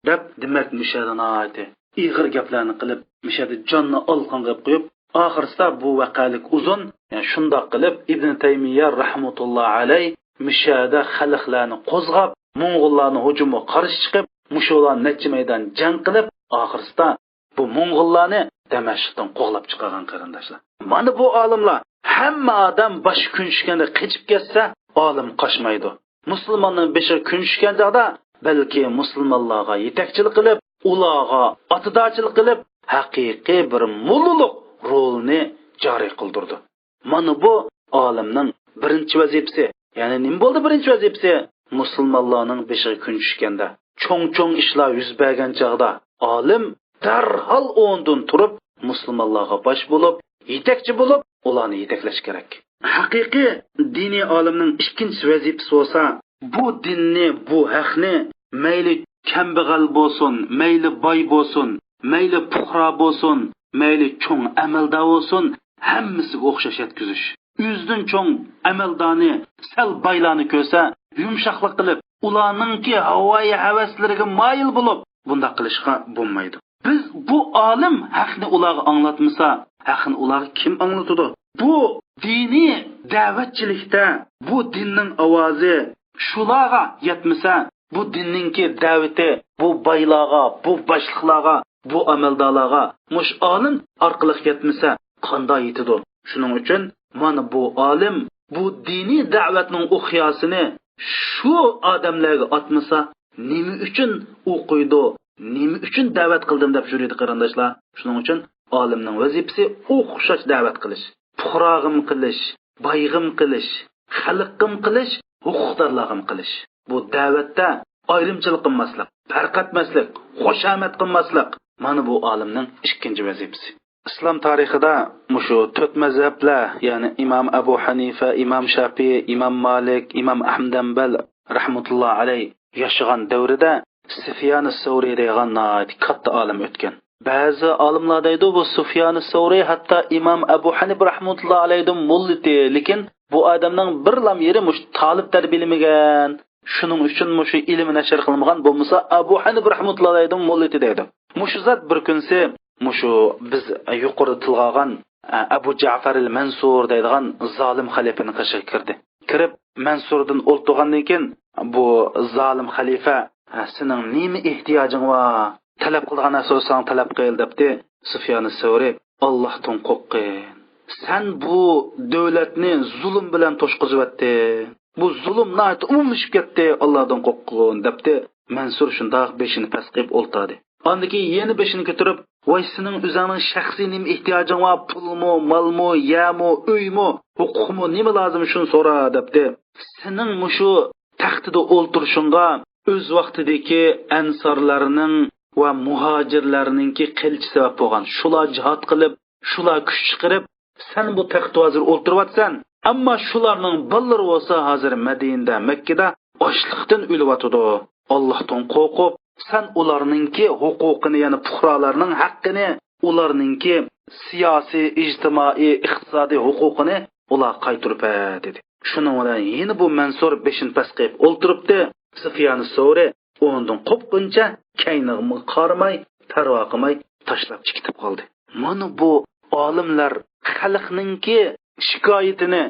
دەپ، دېمەك، مۇشۇ يەردە ناھايىتى ئېغىر گەپلەرنى قىلىپ، مۇشۇ يەردە جاننى ئالقانغا ئېلىپ قويۇپ، ئاخىرسىدا بۇ ۋەقەلىك ئۇزۇن، يەنى شۇنداق قىلىپ، ئىبن تەيمىيە رەھمەتۇللا ئەلەي مۇشۇ يەردە خەلقلەرنى قوزغاپ، موڭغۇللارنىڭ ھۇجۇمىغا قارشى چىقىپ، مۇشۇلار نەچچە مەيدان جەڭ قىلىپ، ئاخىرسىدا بۇ موڭغۇللارنى دەمەشقتىن قوغلاپ چىقارغان قېرىنداشلار. مانا بۇ ئالىملار ھەممە ئادەم باش كۈن چۈشكەندە قېچىپ كەتسە، ئالىم قاچمايدۇ. مۇسۇلماننىڭ بېشىغا كۈن چۈشكەن چاغدا، بەلكى مۇسۇلمانلارغا يېتەكچىلىك قىلىپ، ئۇلارغا ئاتىدارچىلىق قىلىپ، ھەقىقىي بىر موللىلىق رولىنى جارى قىلدۇرىدۇ. مانا بۇ ئالىمنىڭ بىرىنچى ۋەزىپىسى. يەنى نېمە بولدى بىرىنچى ۋەزىپىسى؟ مۇسۇلمانلارنىڭ بېشىغا كۈن چۈشكەندە، چوڭ-چوڭ ئىشلار يۈز بەرگەن چاغدا ئالىم دەرھال ئورنىدىن تۇرۇپ، مۇسۇلمانلارغا باش بولۇپ، يېتەكچى بولۇپ، ئۇلارنى يېتەكلەش كېرەك. ھەقىقىي دىنىي ئالىمنىڭ ئىككىنچى ۋەزىپىسى بولسا، بۇ دىننى، بۇ ھەقنى مەيلى كەمبەغەل بولسۇن، مەيلى باي بولسۇن، مەيلى پۇقرا بولسۇن، مەيلى چوڭ ئەمەلدار بولسۇن، ھەممىسىگە ئوخشاش يەتكۈزۈش. ئۆزىدىن چوڭ ئەمەلدارنى، سەل بايلارنى كۆرسە، يۇمشاقلىق قىلىپ، ئۇلارنىڭكى ھاۋايى ھەۋەسلىرىگە مايىل بولۇپ، بۇنداق قىلىشقا بولمايدۇ. بىز بۇ ئالىم ھەقنى ئۇلارغا ئاڭلاتمىسا، ھەقنى ئۇلارغا كىم ئاڭلىتىدۇ؟ بۇ دىنىي دەۋەتچىلىكتە بۇ دىننىڭ ئاۋازى شۇلارغا يەتمىسە، بۇ دىننىڭكى دەۋىتى بۇ بايلارغا، بۇ باشلىقلارغا، بۇ ئەمەلدارلارغا مۇشۇ ئالىم ئارقىلىق يەتمىسە، قانداق يېتىدۇ؟ شۇنىڭ ئۈچۈن مانا بۇ ئالىم بۇ دىنىي دەۋەتنىڭ ئوقياسىنى شۇ ئادەملەرگە ئاتمىسا، نېمە ئۈچۈن ئوقۇيدۇ، نېمە ئۈچۈن دەۋەت قىلدىم دەپ يۈرىدۇ قېرىنداشلار. شۇنىڭ ئۈچۈن ئالىمنىڭ ۋەزىپىسى ئوخشاش دەۋەت قىلىش. پۇقراغىمۇ قىلىش، بايغىمۇ قىلىش، خەلققىمۇ قىلىش، ھوقۇقدارلارغىمۇ قىلىش. بۇ دەۋەتتە ئايرىمچىلىق قىلماسلىق، پەرق ئەتمەسلىك، خۇشامەت قىلماسلىق. مانا بۇ ئالىمنىڭ ئىككىنچى ۋەزىپىسى. ئىسلام تارىخىدا مۇشۇ تۆت مەزھەپلەر، يەنى ئىمام ئەبۇ ھەنىفە، ئىمام شافىئى، ئىمام مالىك، ئىمام ئەھمەد ھەمبەل رەھمەتۇللا ئەلەي ياشىغان دەۋرىدە سۇفيان سەۋرى دەيدىغان ناھايىتى كاتتا ئالىم ئۆتكەن. بەزى ئالىملار دەيدۇ، بۇ سۇفيان سەۋرى ھەتتا ئىمام ئەبۇ ھەنىپە رەھمەتۇللا ئەلەيدىن موللا ئىدى، لېكىن بۇ ئادەمنىڭ بىر لام يېرى مۇشۇ تالىپ تەربىيەلىمىگەن. شۇنىڭ ئۈچۈن مۇشۇ ئىلىم نەشر قىلمىغان، بولمىسا ئەبۇ ھەنىپە رەھمەتۇللا ئەلەيدىن موللا ئىدى دەيدۇ. مۇشۇ زات بىر كۈنسى مۇشۇ بىز يۇقىرىدا تىلغا ئالغان، ئە، ئەبۇ جەفەرىل مەنسۇر دەيدىغان زالىم خەلىپىنىڭ قېشىغا كىردى. كىرىپ، مەنسۇردىن ئولتۇرغاندىن كېيىن، بۇ زالىم خەلىپە، «ھە، سېنىڭ نېمە ئېھتىياجىڭ بار؟ تەلەپ قىلىدىغان نەرسە بولساڭ تەلەپ قىل» دەپتى. سۇفيان سەۋرى، «ئاللاھتىن قورققىن. سەن بۇ دۆلەتنى زۇلۇم بىلەن توشقۇزۇۋەتتى. بۇ زۇلۇم ناھايىتى ئومۇملىشىپ كەتتى، ئاللاھتىن قورققىن» دەپتى. مەنسۇر شۇنداق بېشىنى پەس قىلىپ ئولتۇردى. ئاندىن كېيىن يەنە بېشىنى كۆتۈرۈپ، «ۋاي، سېنىڭ ئۆزۈڭنىڭ شەخسىي نېمە ئېھتىياجىڭ بار؟ پۇلمۇ، مالمۇ، يەرمۇ، ئۆيمۇ، ھوقۇقمۇ، نېمە لازىم، شۇنى سورا» دەپتى. «سېنىڭ مۇشۇ تەختىدە ئولتۇرۇشۇڭغا ئۆز ۋاقتىدىكى ئەنسارلارنىڭ ۋە مۇھاجىرلارنىڭكى قىلىچى سەۋەب بولغان. شۇلار جىھاد قىلىپ، شۇلار كۈچ چىقىرىپ، سەن بۇ تەختتە ھازىر ئولتۇرۇۋاتىسەن. ئەمما شۇلارنىڭ بالىلىرى بولسا ھازىر مەدىنىدە، مەككىدە ئاچلىقتىن ئۆلۈۋاتىدۇ. ئاللاھتىن قورقۇپ، سەن ئۇلارنىڭكى ھوقۇقىنى، يەنى پۇقرالارنىڭ ھەققىنى، ئۇلارنىڭكى سىياسىي، ئىجتىمائىي، ئىقتىسادىي ھوقۇقىنى ئۇلارغا قايتۇرۇپ بەر» دېدى. شۇنىڭ بىلەن يەنە بۇ مەنسۇر بېشىنى پەس قىلىپ ئولتۇرۇپتى. سۇفيان سەۋرى ئورنىدىن قوپقىنىچە كەينىگىمۇ قارىماي، پەرۋا قىلماي تاشلاپ چىقىپ قالدى. مانا بۇ ئالىملار خەلقنىڭكى شىكايىتىنى،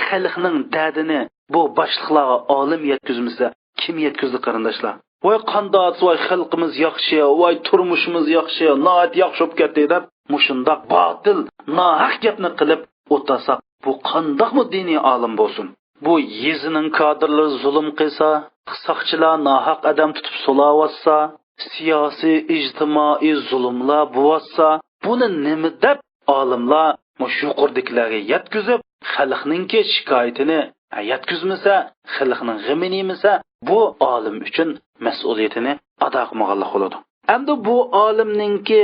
خەلقنىڭ دەردىنى بۇ باشلىقلارغا ئالىم يەتكۈزمىسە، كىم يەتكۈزدى، قېرىنداشلار؟ «ۋاي، قانداق، ۋاي، خەلقىمىز ياخشى، ۋاي، تۇرمۇشىمىز ياخشى، ناھايىتى ياخشى بولۇپ كەتتى» دەپ، مۇشۇنداق باتىل، ناھەق گەپنى قىلىپ ئولتۇرساق، بۇ قانداقمۇ دىنىي ئالىم بولسۇن؟ بۇ يېزىنىڭ كادىرلىرى زۇلۇم قىلسا، ساقچىلار ناھەق ئادەم تۇتۇپ سولاۋاتسا، سىياسىي، ئىجتىمائىي زۇلۇملار بولۇۋاتسا، بۇنى نېمە دەپ ئالىملار مۇشۇ يۇقىرىدىكىلەرگە يەتكۈزۈپ، خەلقنىڭكى شىكايىتىنى يەتكۈزمىسە، خەلقنىڭ غېمىنى يېمىسە، بۇ ئالىم ئۈچۈن مەسئۇلىيىتىنى ئادا قىلمىغانلىق بولىدۇ. ئەمدى بۇ ئالىمنىڭكى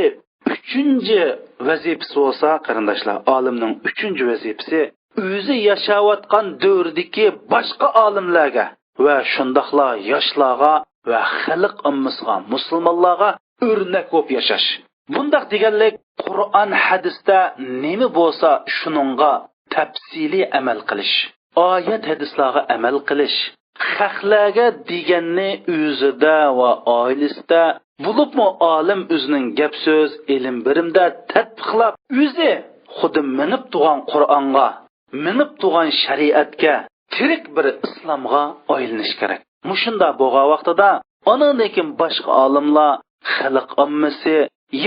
ئۈچىنچى ۋەزىپىسى بولسا، قېرىنداشلار، ئالىمنىڭ ئۈچىنچى ۋەزىپىسى ئۆزى ياشاۋاتقان دەۋردىكى باشقا ئالىملارغا ۋە شۇنداقلا ياشلارغا ۋە خەلق ئاممىسىغا، مۇسۇلمانلارغا ئۆرنەك بولۇپ ياشاش. بۇنداق دېگەنلىك، قۇرئان، ھەدىستە نېمە بولسا، شۇنىڭغا تەپسىلىي ئەمەل قىلىش، ئايەت، ھەدىسلارغا ئەمەل قىلىش، خەقلەرگە دېگەننى ئۆزىدە ۋە ئائىلىسىدە، بولۇپمۇ ئالىم ئۆزىنىڭ گەپ-سۆز، ئىلىم-بېرىمدە تەتبىقلاپ، ئۆزى خۇددى مېڭىپ تۇرغان قۇرئانغا، مېڭىپ تۇرغان شەرىئەتكە، تىرىك بىر ئىسلامغا ئايلىنىش كېرەك. مۇشۇنداق بولغان ۋاقتىدا ئانىڭدىن كېيىن باشقا ئالىملار، خەلق ئاممىسى،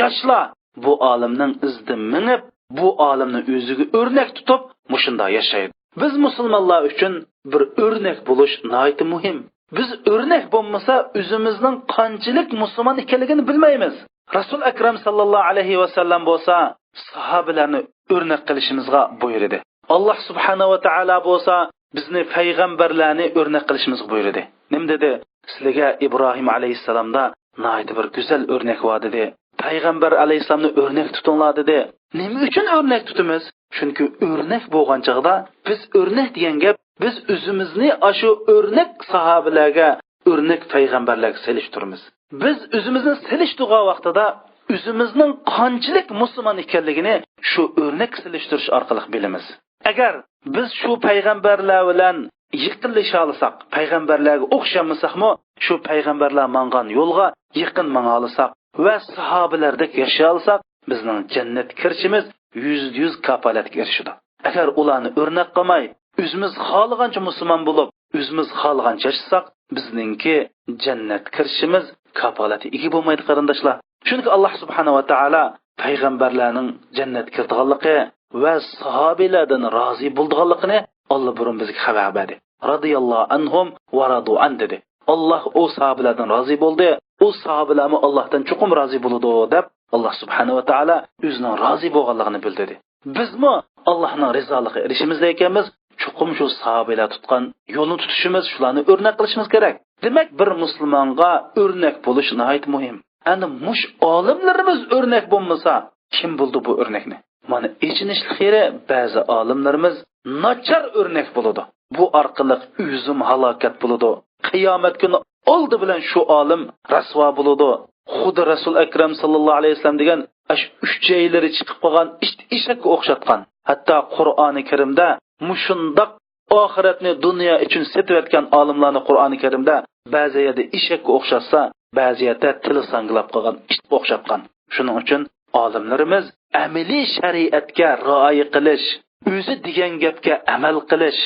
ياشلار بۇ ئالىمنىڭ ئىزىدا مېڭىپ، بۇ ئالىمنى ئۆزىگە ئۆرنەك تۇتۇپ، مۇشۇنداق ياشايدۇ. بىز مۇسۇلمانلار ئۈچۈن بىر ئۆرنەك بولۇش ناھايىتى مۇھىم. بىز ئۆرنەك بولمىسا، ئۆزىمىزنىڭ قانچىلىك مۇسۇلمان ئىكەنلىكىنى بىلمەيمىز. رەسۇل ئەكرەم ساللاللاھۇ ئەلەيھى ۋەسەللەم بولسا ساھابىلەرنى ئۆرنەك قىلىشىمىزغا بۇيرۇدى. ئاللاھ سۇبھانەھۇ ۋە تائالا بولسا بىزنى پەيغەمبەرلەرنى ئۆرنەك قىلىشىمىزغا بۇيرۇدى. نېمە دېدى؟ سىلىگە ئىبراھىم ئەلەيھىسسالامدا ناھايىتى بىر گۈزەل ئۆرنەك بار دېدى. پەيغەمبەر ئەلەيھىسسالامنى ئۆرنەك تۇتۇڭلار دېدى. نېمە ئۈچۈن ئۆرنەك تۇتىمىز؟ چۈنكى ئۆرنەك بولغان چاغدا، بىز ئۆرنەك دېگەن گەپ، بىز ئۆزىمىزنى ئاشۇ ئۆرنەك ساھابىلەرگە، ئۆرنەك پەيغەمبەرلەرگە سېلىشتۇرىمىز. بىز ئۆزىمىزنى سېلىشتۇرغان ۋاقتىدا ئۆزىمىزنىڭ قانچىلىك مۇسۇلمان ئىكەنلىكىنى شۇ ئۆرنەك سېلىشتۇرۇش ئارقىلىق بىلىمىز. ئەگەر بىز شۇ پەيغەمبەرلەر بىلەن يېقىنلىشالىساق، پەيغەمبەرلەرگە ئوخشىمىساقمۇ، شۇ پەيغەمبەرلەر ماڭغان يولغا يېقىن ماڭالىساق ۋە ساھابىلەردەك ياشىيالىساق، بىزنىڭ جەننەتكە كىرىشىمىز يۈزدە يۈز كاپالەتكە ئېرىشىدۇ. ئەگەر ئۇلارنى ئۆرنەك قىلماي، ئۆزىمىز خالىغانچە مۇسۇلمان بولۇپ، ئۆزىمىز خالىغانچە ياشىساق، بىزنىڭكى جەننەتكە كىرىشىمىز كاپالەتكە ئىگە بولمايدۇ، قېرىنداشلار. چۈنكى ئاللاھ سۇبھانەھۇ ۋە تائالا پەيغەمبەرلەرنىڭ جەننەتكە كىرىدىغانلىقى ۋە ساھابىلەردىن رازى بولىدىغانلىقىنى ئاللىبۇرۇن بىزگە خەۋەر بەردى. رادىياللاھۇ ئەنھۇم ۋە رادۇ ئەن دېدى. ئاللاھ ئۇ ساھابىلەردىن رازى بولدى، ئۇ ساھابىلەرمۇ ئاللاھتىن چوقۇم رازى بولىدۇ، دەپ ئاللاھ سۇبھانەھۇ ۋە تائالا ئۆزىنىڭ رازى بولغانلىقىنى بىلدۈردى. بىزمۇ ئاللاھنىڭ رىزالىقىغا ئېرىشىمىز ئىكەنمىز، چوقۇم شۇ ساھابىلەر تۇتقان يولنى تۇتۇشىمىز، شۇلارنى ئۆرنەك قىلىشىمىز كېرەك. دېمەك، بىر مۇسۇلمانغا ئۆرنەك بولۇش ناھايىتى مۇھىم. ئەنە مۇشۇ ئالىملىرىمىز ئۆرنەك بولمىسا، كىم بولىدۇ بۇ ئۆرنەكنى؟ مانا، ئېچىنىشلىق يېرى، بەزى ئالىملىرىمىز ناچار ئۆرنەك بولىدۇ. بۇ ئارقىلىق ئۆزىمۇ ھالاكەت بولىدۇ. قىيامەت كۈنى ئالدى بىلەن شۇ ئالىم رەسۋا بولىدۇ. خۇددى رەسۇل ئەكرەم ساللاللاھۇ ئەلەيھى ۋەسەللەم دېگەن ئاشۇ ئۈچەيلىرى چىقىپ قالغان ئىت ئېشەككە ئوخشاتقان. ھەتتا قۇرئانى كەرىمدە مۇشۇنداق ئاخىرەتنى دۇنيا ئۈچۈن سېتىۋەتكەن ئالىملارنى قۇرئانى كەرىمدە بەزى يەردە ئېشەككە ئوخشاتسا، بەزى يەردە تىلى ساڭگىلاپ قالغان ئىتقا ئوخشاتقان. شۇنىڭ ئۈچۈن ئالىملىرىمىز ئەمەلىي شەرىئەتكە رىئايە قىلىش، ئۆزى دېگەن گەپكە ئەمەل قىلىش،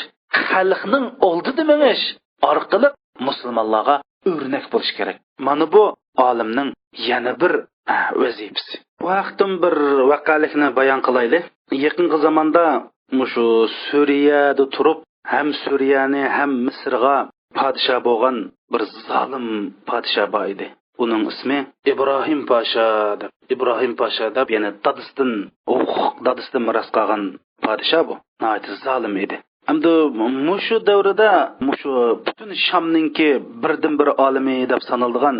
خەلقنىڭ ئالدىدا مېڭىش ئارقىلىق مۇسۇلمانلارغا ئۆرنەك بولۇش كېرەك. مانا بۇ ئالىمنىڭ يەنە بىر، ئە، ۋەزىپىسى. بۇ ھەقتىن بىر ۋەقەلىكنى بايان قىلايلى. يېقىنقى زاماندا مۇشۇ سۈرىيەدە تۇرۇپ، ھەم سۈرىيەنى، ھەم مىسىرغا پادىشاھ بولغان بىر زالىم پادىشاھ بار ئىدى. ئۇنىڭ ئىسمى ئىبراھىم پاشا دەپ، ئىبراھىم پاشا دەپ، يەنى دادىسىدىن، ھوقۇق دادىسىدىن مىراس قالغان پادىشاھ بۇ. ناھايىتى زالىم ئىدى. ئەمدى مۇشۇ دەۋردە مۇشۇ پۈتۈن شامنىڭكى بىردىنبىر ئالىمى دەپ سانىلىدىغان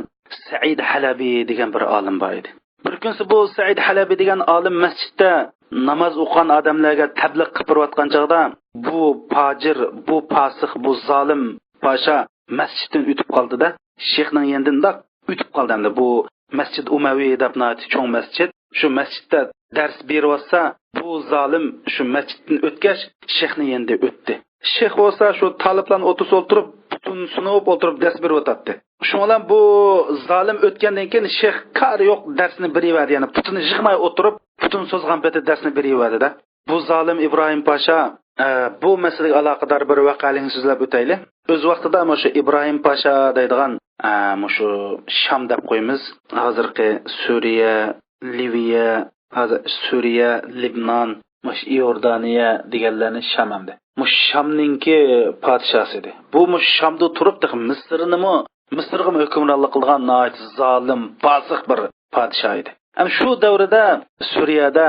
سەئىد ھەلەبى دېگەن بىر ئالىم بار ئىدى. بىر كۈنسى بۇ سەئىد ھەلەبى دېگەن ئالىم مەسچىتتە ناماز ئوقۇغان ئادەملەرگە تەبلىغ قىلىپ بېرىۋاتقان چاغدا، بۇ پاجىر، بۇ پاسىق، بۇ زالىم پاشا مەسچىتتىن ئۆتۈپ قالدى-دە، شېخنىڭ يېنىدىن مۇنداق ئۆتۈپ قالدى. ئەمدى بۇ مەسچىد ئۇمەۋى دەپ ناھايىتى چوڭ مەسچىت. شۇ مەسچىتتە دەرس بېرىۋاتسا، بۇ زالىم شۇ مەسچىتتىن ئۆتكەچ، شېخنىڭ يېنىدا ئۆتتى. شېخ بولسا شۇ تالىپلارنىڭ ئوتتۇرىسىدا ئولتۇرۇپ، پۇتىنى سۇنۇپ ئولتۇرۇپ دەرس بېرىۋاتاتتى. شۇنىڭ بىلەن بۇ زالىم ئۆتكەندىن كېيىن شېخ كارى يوق دەرسنى بېرىۋەردى، يەنى پۇتىنى يىغماي ئولتۇرۇپ، پۇتىنى سوزغان پېتى دەرسنى بېرىۋەردى-دە. بۇ زالىم ئىبراھىم پاشا، ئە، بۇ مەسىلىگە ئالاقىدار بىر ۋەقەلىكنى سۆزلەپ ئۆتەيلى. ئۆز ۋاقتىدا مۇشۇ ئىبراھىم پاشا دەيدىغان، ئە، مۇشۇ شام دەپ قويىمىز. ھازىرقى سۈرىيە، لىۋىيە، ھازىر سۈرىيە، لىبنان، مۇشۇ ئىئوردانىيە دېگەنلەرنى شام ئەمدى. مۇشۇ شامنىڭكى پادىشاسى ئىدى. بۇ مۇشۇ شامدا تۇرۇپ تېخى مىسىرنىمۇ، مىسىرغىمۇ ھۆكۈمرانلىق قىلىدىغان ناھايىتى زالىم، پاسىق بىر پادىشاھ ئىدى. ھەم شۇ دەۋردە سۈرىيەدە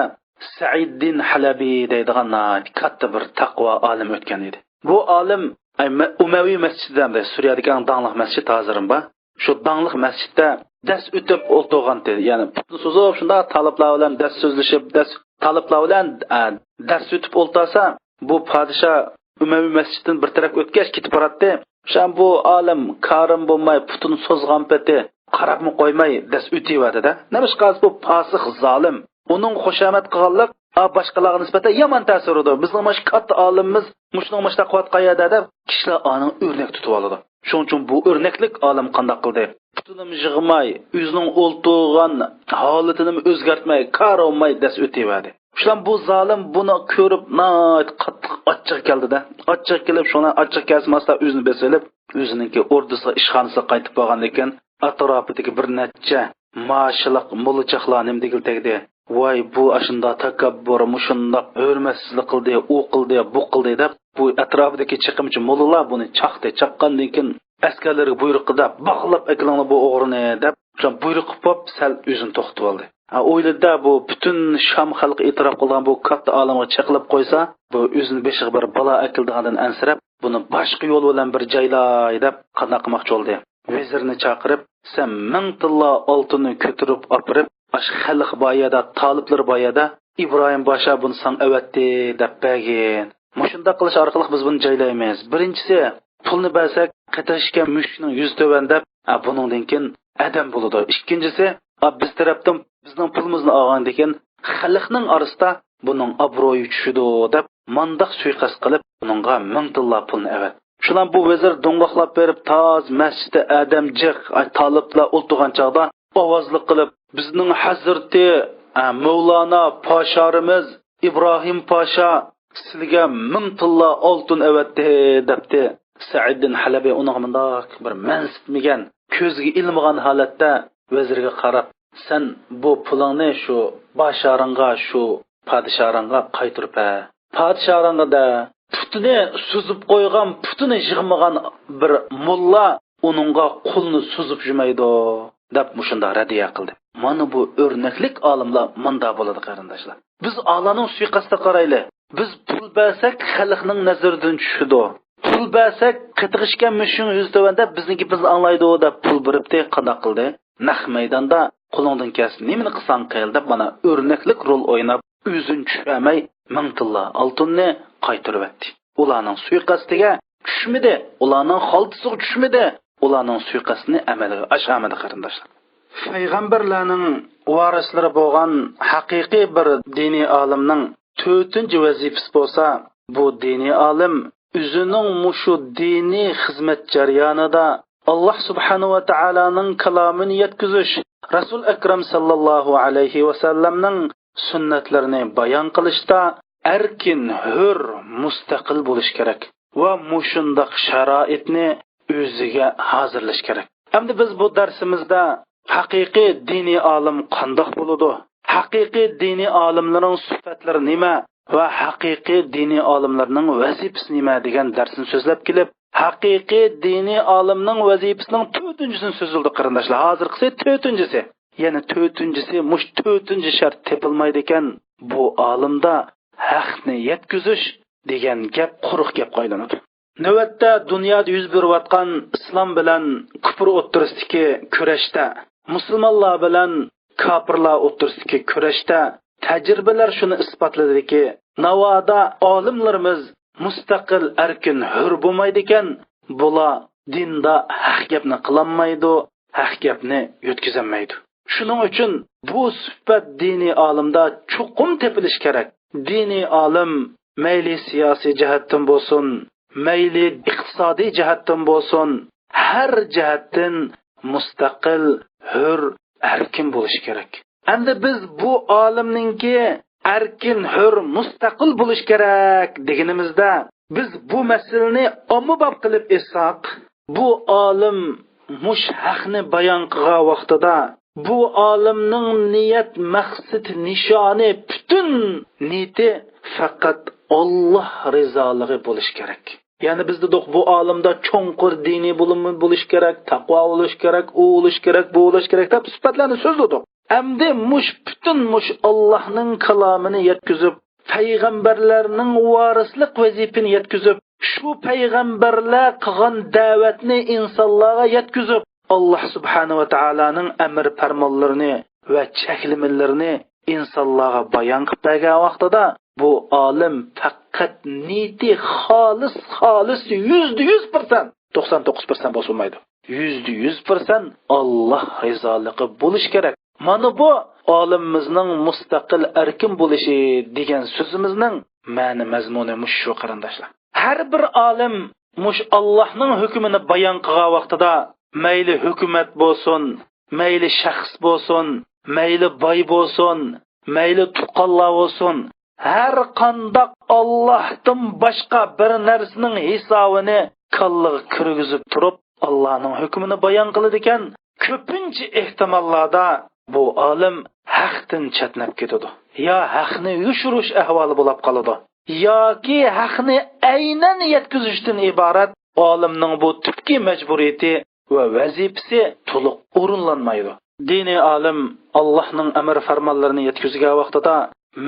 سەئىددىن ھەلەبى دەيدىغان ناھايىتى كاتتا بىر تەقۋا ئالىم ئۆتكەن ئىدى. بۇ ئالىم، ئەي، مە-، ئۇمەۋى مەسچىتى دەمدى. سۈرىيەدىكى ئەڭ داڭلىق مەسچىت ھازىرمۇ بار. شۇ داڭلىق مەسچىتتە دەس ئۆتۈپ ئولتۇرغانتى. يەنى پۇتىنى سوزۇپ، شۇنداق تالىپلار بىلەن دەس سۆزلىشىپ، دەس، تالىپلار بىلەن، ئە، دەس ئۆتۈپ ئولتۇرسا، بۇ پادىشاھ ئۇمەۋى مەسچىتتىن بىر تەرەپ ئۆتكەچ كېتىپ باراتتى. شۇڭا بۇ ئالىم كارىم بولماي، پۇتىنى سوزغان پېتى قاراپمۇ قويماي دەس ئۆتۈۋەردى-دە. نېمىشقا بۇ پاسىق زالىم. ئۇنىڭ خۇشامەت قىلغانلىق، ئا، باشقىلارغا نىسبەتەن يامان تەسىر ئۇرىدۇ. بىزنىڭ مانا شۇ كاتتا ئالىمىمىز مۇشۇنىڭ مۇشۇنداق قىلىۋاتقان يەردە دەپ، كىشىلەر ئانىڭ ئۆرنەك تۇتۇۋالىدۇ. شۇنىڭ ئۈچۈن بۇ ئۆرنەكلىك ئالىم قانداق قىلدى؟ پۇتىنىمۇ يىغماي، ئۆزىنىڭ ئولتۇرغان ھالىتىنىمۇ ئۆزگەرتمەي، كارىماي دەس ئۆتۈۋەردى. شۇلام بۇ زالىم بۇنى كۆرۈپ ناھايىتى قاتتىق ئاچچىقى كەلدى-دە. ئاچچىقى كېلىپ، شۇڭا ئاچچىقى كەلسىمۇ ئاستا ئۆزىنى بېسىۋېلىپ، ئۆزىنىڭكى ئوردىسىغا، ئىشخانىسىغا قايتىپ بارغاندىن كېيىن، ئەتراپىدىكى بىر نەچچە ماشىلىق موللاچاقلار نېمە دېگىلى تەگدى. ۋاي، بۇ ئاشۇنداق تەكەببۇر، مۇشۇنداق ھۆرمەتسىزلىك قىلدى، ئۇ قىلدى، بۇ قىلدى دەپ، بۇ ئەتراپىدىكى چېقىمچى موللىلار بۇنى چاقتى. چاققاندىن كېيىن، ئەسكەرلەرگە بۇيرۇق قىلدى، باغلاپ ئەكىلىڭلار بۇ ئوغرىنى دەپ، شۇ بۇيرۇق قىلىپ سەل ئۆزىنى توختىتىۋالدى. ھە، ئويلىدى، بۇ پۈتۈن شام خەلقى ئېتىراپ قىلغان بۇ كاتتا ئالىمغا چېقىلىپ قويسا، بۇ ئۆزىنى بېشىغا بىر بالا ئەكېلىدىغاندىن ئەنسىرەپ، بۇنى باشقا يول بىلەن بىر جايلاي دەپ قانداق قىلماقچى بولدى. ۋەزىرنى چاقىرىپ، سەن مىڭ تىللا ئالتۇننى كۆتۈرۈپ ئاپىرىپ، ئاشۇ خەلق بار يەردە، تالىپلىرى بار يەردە، ئىبراھىم پاشا بۇنى ساڭا ئەۋەتتى دەپ بەرگىن. مۇشۇنداق قىلىش ئارقىلىق بىز بۇنى جايلايمىز. بىرىنچىسى، پۇلنى بەرسەك، قېتىشكەن مۈشۈكنىڭ يۈزى تۆۋەن دەپ، ھە، بۇنىڭدىن كېيىن ئادەم بولىدۇ. ئىككىنچىسى، ھە، بىز تەرەپتىن بىزنىڭ پۇلىمىزنى ئالغاندىن كېيىن خەلقنىڭ ئارىسىدا بۇنىڭ ئابرۇيى چۈشىدۇ دەپ، مانداق سۇيىقەست قىلىپ، بۇنىڭغا مىڭ تىللا پۇلنى ئەۋەت. شۇلام بۇ ۋەزىر دوڭغاقلاپ بېرىپ، تاز مەسچىتتە ئادەم جىق، ئاي، تالىپلار ئولتۇرغان چاغدا ئاۋازلىق قىلىپ، بىزنىڭ ھەزرىتى، ئە، مەۋلانا پاشارىمىز ئىبراھىم پاشا سىلىگە مىڭ تىللا ئالتۇن ئەۋەتتى، دەپتۇ. سەئىددىن ھەلەبى ئۇنىڭغا مۇنداق بىر مەنسىتمىگەن، كۆزگە ئىلمىغان ھالەتتە ۋەزىرگە قاراپ، سەن بۇ پۇلۇڭنى شۇ باشارىڭغا، شۇ پادىشاھىڭغا قايتۇرۇپ بەر. پادىشاھىڭغا دە، پۇتىنى سۈزۈپ قويغان، پۇتىنى يىغمىغان بىر موللا ئۇنىڭغا قولنى سۈزۈپ يۈرمەيدۇ، دەپ مۇشۇنداق رەددىيە قىلدى. مانا بۇ ئۆرنەكلىك ئالىملار مۇنداق بولىدۇ، قېرىنداشلار. بىز ئالانىڭ سۇيىقەستىگە قارايلى. بىز پۇل بەرسەك، خەلقنىڭ نەزىرىدىن چۈشىدۇ. پۇل بەرسەك، قېتىغا چۈشكەن مۈشۈكنىڭ يۈزى تۆۋەن دەپ، بىزنىڭكى بىزنى ئاڭلايدۇ دەپ پۇل بېرىپتۇ، قانداق قىلدى؟ نەق مەيداندا قولۇڭدىن كەلسە نېمىنى قىلساڭ قىل دەپ، مانا ئۆرنەكلىك رول ئويناپ، ئۆزىنى چۈشۈرمەي، مىڭ تىللا ئالتۇننى قايتۇرۇۋەتتى. ئۇلارنىڭ سۇيىقەستىگە چۈشمىدى، ئۇلارنىڭ خالتىسىغا چۈشمىدى، ئۇلارنىڭ سۇيىقەستىنى ئەمەلگە ئاشۇرمىدى، قېرىنداشلار. پەيغەمبەرلەرنىڭ ۋارىسلىرى بولغان ھەقىقىي بىر دىنىي ئالىمنىڭ تۆتىنچى ۋەزىپىسى بولسا، بۇ دىنىي ئالىم ئۆزىنىڭ مۇشۇ دىنىي خىزمەت جەريانىدا ئاللاھ سۇبھانەھۇ ۋە تائالانىڭ كالامىنى يەتكۈزۈش، رەسۇل ئەكرەم ساللاللاھۇ ئەلەيھى ۋەسەللەمنىڭ سۈننەتلىرىنى بايان قىلىشتا ئەركىن، ھۆر، مۇستەقىل بولۇش كېرەك ۋە مۇشۇنداق شارائىتنى ئۆزىگە ھازىرلاش كېرەك. ئەمدى بىز بۇ دەرسىمىزدە ھەقىقىي دىنىي ئالىم قانداق بولىدۇ؟ ھەقىقىي دىنىي ئالىملارنىڭ سۈپەتلىرى نېمە؟ ۋە ھەقىقىي دىنىي ئالىملارنىڭ ۋەزىپىسى نېمە دېگەن دەرسنى سۆزلەپ كېلىپ، ھەقىقىي دىنىي ئالىمنىڭ ۋەزىپىسىنىڭ تۆتىنچىسىنى سۆزلىدۇق، قېرىنداشلار. ھازىرقىسى تۆتىنچىسى. يەنە تۆتىنچىسى، مۇشۇ تۆتىنچى شەرت تېپىلمايدىكەن، بۇ ئالىمدا ھەقنى يەتكۈزۈش دېگەن گەپ قۇرۇق گەپكە ئايلىنىدۇ. نۆۋەتتە دۇنيادا يۈز بېرىۋاتقان ئىسلام بىلەن كۇپۇر ئوتتۇرىسىدىكى كۈرەشتە، مۇسۇلمانلار بىلەن كاپىرلار ئوتتۇرىسىدىكى كۈرەشتە تەجرىبىلەر شۇنى ئىسپاتلىدىكى، ناۋادا ئالىملىرىمىز مۇستەقىل، ئەركىن، ھۆر بولمايدىكەن، بۇلار دىندا ھەق گەپنى قىلالمايدۇ، ھەق گەپنى يۆتكىزەلمەيدۇ. شۇنىڭ ئۈچۈن بۇ سۈپەت دىنىي ئالىمدا چوقۇم تېپىلىشى كېرەك. دىنىي ئالىم مەيلى سىياسىي جەھەتتىن بولسۇن، مەيلى ئىقتىسادىي جەھەتتىن بولسۇن، ھەر جەھەتتىن مۇستەقىل، ھۆر، ئەركىن بولۇشى كېرەك. ئەمدى بىز بۇ ئالىمنىڭكى ئەركىن، ھۆر، مۇستەقىل بولۇشى كېرەك دېگىنىمىزدە، بىز بۇ مەسىلىنى ئاممىباب قىلىپ ئېيتساق، بۇ ئالىم مۇشۇ ھەقنى بايان قىلغان ۋاقتىدا بۇ ئالىمنىڭ نىيەت، مەقسىتى، نىشانى، پۈتۈن نىيىتى پەقەت ئاللاھ رىزالىقى بولۇشى كېرەك. يەنى بىز دېدۇق، بۇ ئالىمدا چوڭقۇر دىنىي بىلىم بولۇشى كېرەك، تەقۋا بولۇشى كېرەك، ئۇ بولۇشى كېرەك، بۇ بولۇشى كېرەك دەپ سۈپەتلەرنى سۆزلىدۇق. ئەمدى مۇش پۈتۈن مۇش ئاللاھنىڭ كالامىنى يەتكۈزۈپ، پەيغەمبەرلەرنىڭ ۋارىسلىق ۋەزىپىنى يەتكۈزۈپ، شۇ پەيغەمبەرلەر قىلغان دەۋەتنى ئىنسانلارغا يەتكۈزۈپ، ئاللاھ سۇبھانەھۇ ۋە تائالانىڭ ئەمر پەرمانلىرىنى ۋە چەكلىمىلىرىنى ئىنسانلارغا بايان قىلىپ بەرگەن ۋاقتىدا، بۇ ئالىم پەقەت نىيىتى خالىس، خالىس، يۈزدە يۈز پىرسەنت، توقسان توققۇز پىرسەنت بولسا بولمايدۇ. يۈزدە يۈز پىرسەنت ئاللاھ رىزالىقى بولۇشى كېرەك. مانا بۇ ئالىمىمىزنىڭ مۇستەقىل، ئەركىن بولۇشى دېگەن سۆزىمىزنىڭ مەنە مەزمۇنى مۇشۇ، قېرىنداشلار. ھەر بىر ئالىم مۇشۇ ئاللاھنىڭ ھۆكمىنى بايان قىلغان ۋاقتىدا، مەيلى ھۆكۈمەت بولسۇن، مەيلى شەخس بولسۇن، مەيلى باي بولسۇن، مەيلى تۇغقانلار بولسۇن، ھەر قانداق ئاللاھتىن باشقا بىر نەرسىنىڭ ھېسابىنى كاللىغا كىرگۈزۈپ تۇرۇپ، ئاللاھنىڭ ھۆكمىنى بايان قىلىدىكەن. كۆپىنچە ئېھتىماللاردا بۇ ئالىم ھەقتىن چەتنەپ كېتىدۇ، يا ھەقنى يوشۇرۇش ئەھۋالى بولۇپ قالىدۇ، ياكى ھەقنى ئەينەن يەتكۈزۈشتىن ئىبارەت ئالىمنىڭ بۇ تۈپكى مەجبۇرىيىتى ۋە ۋەزىپىسى تولۇق ئورۇنلانمايدۇ. دىنىي ئالىم ئاللاھنىڭ ئەمر پەرمانلىرىنى يەتكۈزگەن ۋاقتىدا،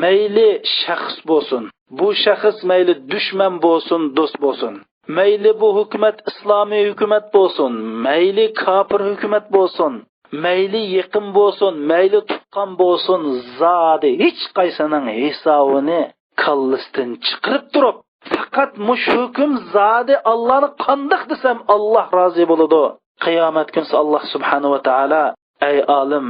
مەيلى شەخس بولسۇن، بۇ شەخس مەيلى دۈشمەن بولسۇن، دوست بولسۇن، مەيلى بۇ ھۆكۈمەت ئىسلامىي ھۆكۈمەت بولسۇن، مەيلى كاپىر ھۆكۈمەت بولسۇن، مەيلى يېقىن بولسۇن، مەيلى تۇغقان بولسۇن، زادى ھېچقايسىنىڭ ھېسابىنى كاللىسىدىن چىقىرىپ تۇرۇپ، پەقەت مۇشۇ ھۆكۈم زادى ئاللانى قانداق دېسەم ئاللا رازى بولىدۇ. قىيامەت كۈنسى ئاللا سۇبھانەھۇ ۋە تائالا، ئەي ئالىم،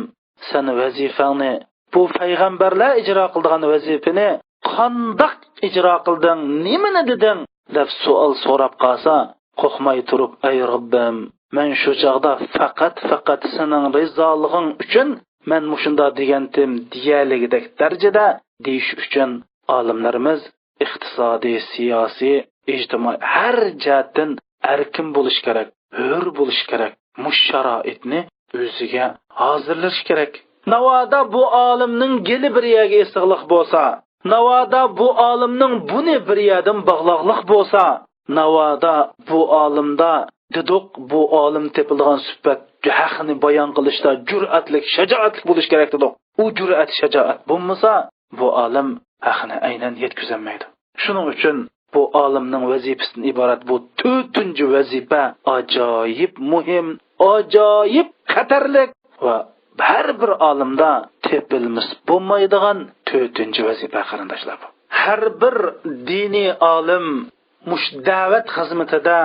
سەن ۋەزىپەڭنى، بۇ پەيغەمبەرلەر ئىجرا قىلىدىغان ۋەزىپىنى قانداق ئىجرا قىلدىڭ، نېمىنى دېدىڭ دەپ سوئال سوراپ قالسا، قورقماي تۇرۇپ، ئەي رەببىم، مەن شۇ چاغدا پەقەت، پەقەت سېنىڭ رىزالىقىڭ ئۈچۈن مەن مۇشۇنداق دېگەنتىم دېيەلىگۈدەك دەرىجىدە دېيىش ئۈچۈن ئالىملىرىمىز ئىقتىسادىي، سىياسىي، ئىجتىمائىي ھەر جەھەتتىن ئەركىن بولۇش كېرەك، ھۆر بولۇش كېرەك. مۇشۇ شارائىتنى ئۆزىگە ھازىرلىشى كېرەك. ناۋادا بۇ ئالىمنىڭ گېلى بىر يەرگە ئېسىقلىق بولسا، ناۋادا بۇ ئالىمنىڭ بۇنى بىر يەردىن باغلاقلىق بولسا، ناۋادا بۇ ئالىمدا دېدۇق، بۇ ئالىم تېپىلىدىغان سۈپەت ھەقنى بايان قىلىشتا جۈرئەتلىك، شاجائەتلىك بولۇش كېرەك دېدۇق. ئۇ جۈرئەت، شاجائەت بولمىسا، بۇ ئالىم ھەقنى ئەينەن يەتكۈزەلمەيدۇ. شۇنىڭ ئۈچۈن بۇ ئالىمنىڭ ۋەزىپىسىدىن ئىبارەت بۇ تۆتىنچى ۋەزىپە ئاجايىپ مۇھىم، ئاجايىپ خەتەرلىك ۋە ھەر بىر ئالىمدا تېپىلمىسا بولمايدىغان تۆتىنچى ۋەزىپە، قېرىنداشلار، بۇ. ھەر بىر دىنىي ئالىم مۇشۇ دەۋەت خىزمىتىدە،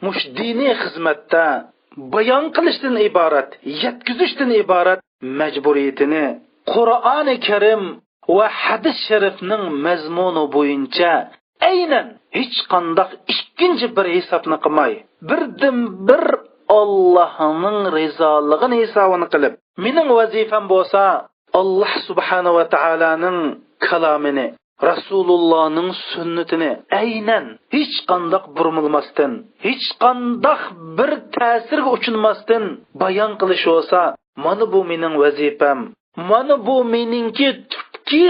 مۇشۇ دىنىي خىزمەتتە بايان قىلىشتىن ئىبارەت، يەتكۈزۈشتىن ئىبارەت مەجبۇرىيىتىنى قۇرئانى كەرىم ۋە ھەدىس شەرىفنىڭ مەزمۇنى بويىچە ئەينەن ھېچقانداق ئىككىنچى بىر ھېسابنى قىلماي، بىردىنبىر ئاللاھنىڭ رىزالىقىنى ھېسابىنى قىلىپ، مېنىڭ ۋەزىپەم بولسا ئاللاھ سۇبھانەھۇ ۋە تائالانىڭ كالامىنى، رەسۇلۇللانىڭ سۈننىتىنى ئەينەن ھېچقانداق بۇرمىلىماستىن، ھېچقانداق بىر تەسىرگە ئۇچرىماستىن بايان قىلىش بولسا، مانا بۇ مېنىڭ ۋەزىپەم، مانا بۇ مېنىڭكى تۈپكى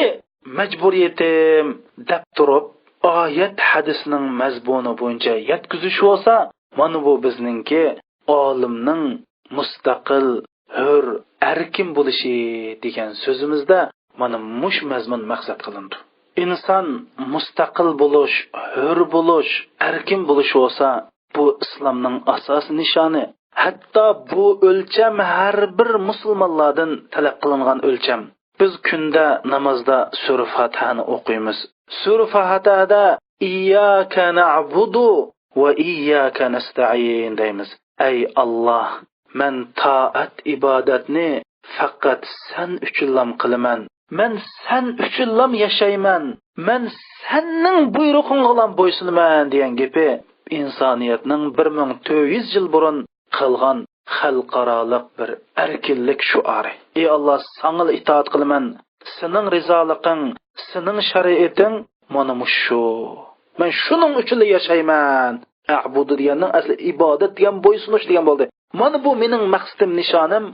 مەجبۇرىيىتىم دەپ تۇرۇپ، ئايەت ھەدىسنىڭ مەزمۇنى بويىچە يەتكۈزۈش بولسا، مانا بۇ بىزنىڭكى ئالىمنىڭ مۇستەقىل، ھۆر، ئەركىن بولۇشى دېگەن سۆزىمىزدە مانا مۇشۇ مەزمۇن مەقسەت قىلىنىدۇ. ئىنسان مۇستەقىل بولۇش، ھۆر بولۇش، ئەركىن بولۇش بولسا، بۇ ئىسلامنىڭ ئاساسىي نىشانى. ھەتتا بۇ ئۆلچەم ھەر بىر مۇسۇلمانلاردىن تەلەپ قىلىنغان ئۆلچەم. بىز كۈندە نامازدا سۈرە فاتىھەنى ئوقۇيمىز. سۈرە فاتىھەدە «ئىيياكە نەئبۇدۇ ۋە ئىيياكە نەستەئىن» دەيمىز. ئەي ئاللاھ، مەن تائەت ئىبادەتنى پەقەت سەن ئۈچۈنلام قىلىمەن. مەن سەن ئۈچۈنلام ياشايمەن. مەن سەننىڭ بۇيرۇقۇڭغىلام بويسۇنىمەن دېگەن گېپى ئىنسانىيەتنىڭ بىر مىڭ تۆت يۈز يىل بۇرۇن قىلغان خەلقئارالىق بىر ئەركىنلىك شوئارى. ئى ئاللاھ، ساڭىلا ئىتائەت قىلىمەن، سېنىڭ رىزالىقىڭ، سېنىڭ شەرىئىتىڭ مانا مۇشۇ. مەن شۇنىڭ ئۈچۈنلا ياشايمەن. ئەبۇدۇ دېگەننىڭ ئەسلى ئىبادەت دېگەن، بويسۇنۇش دېگەن بولدى. مانا بۇ مېنىڭ مەقسىتىم، نىشانىم،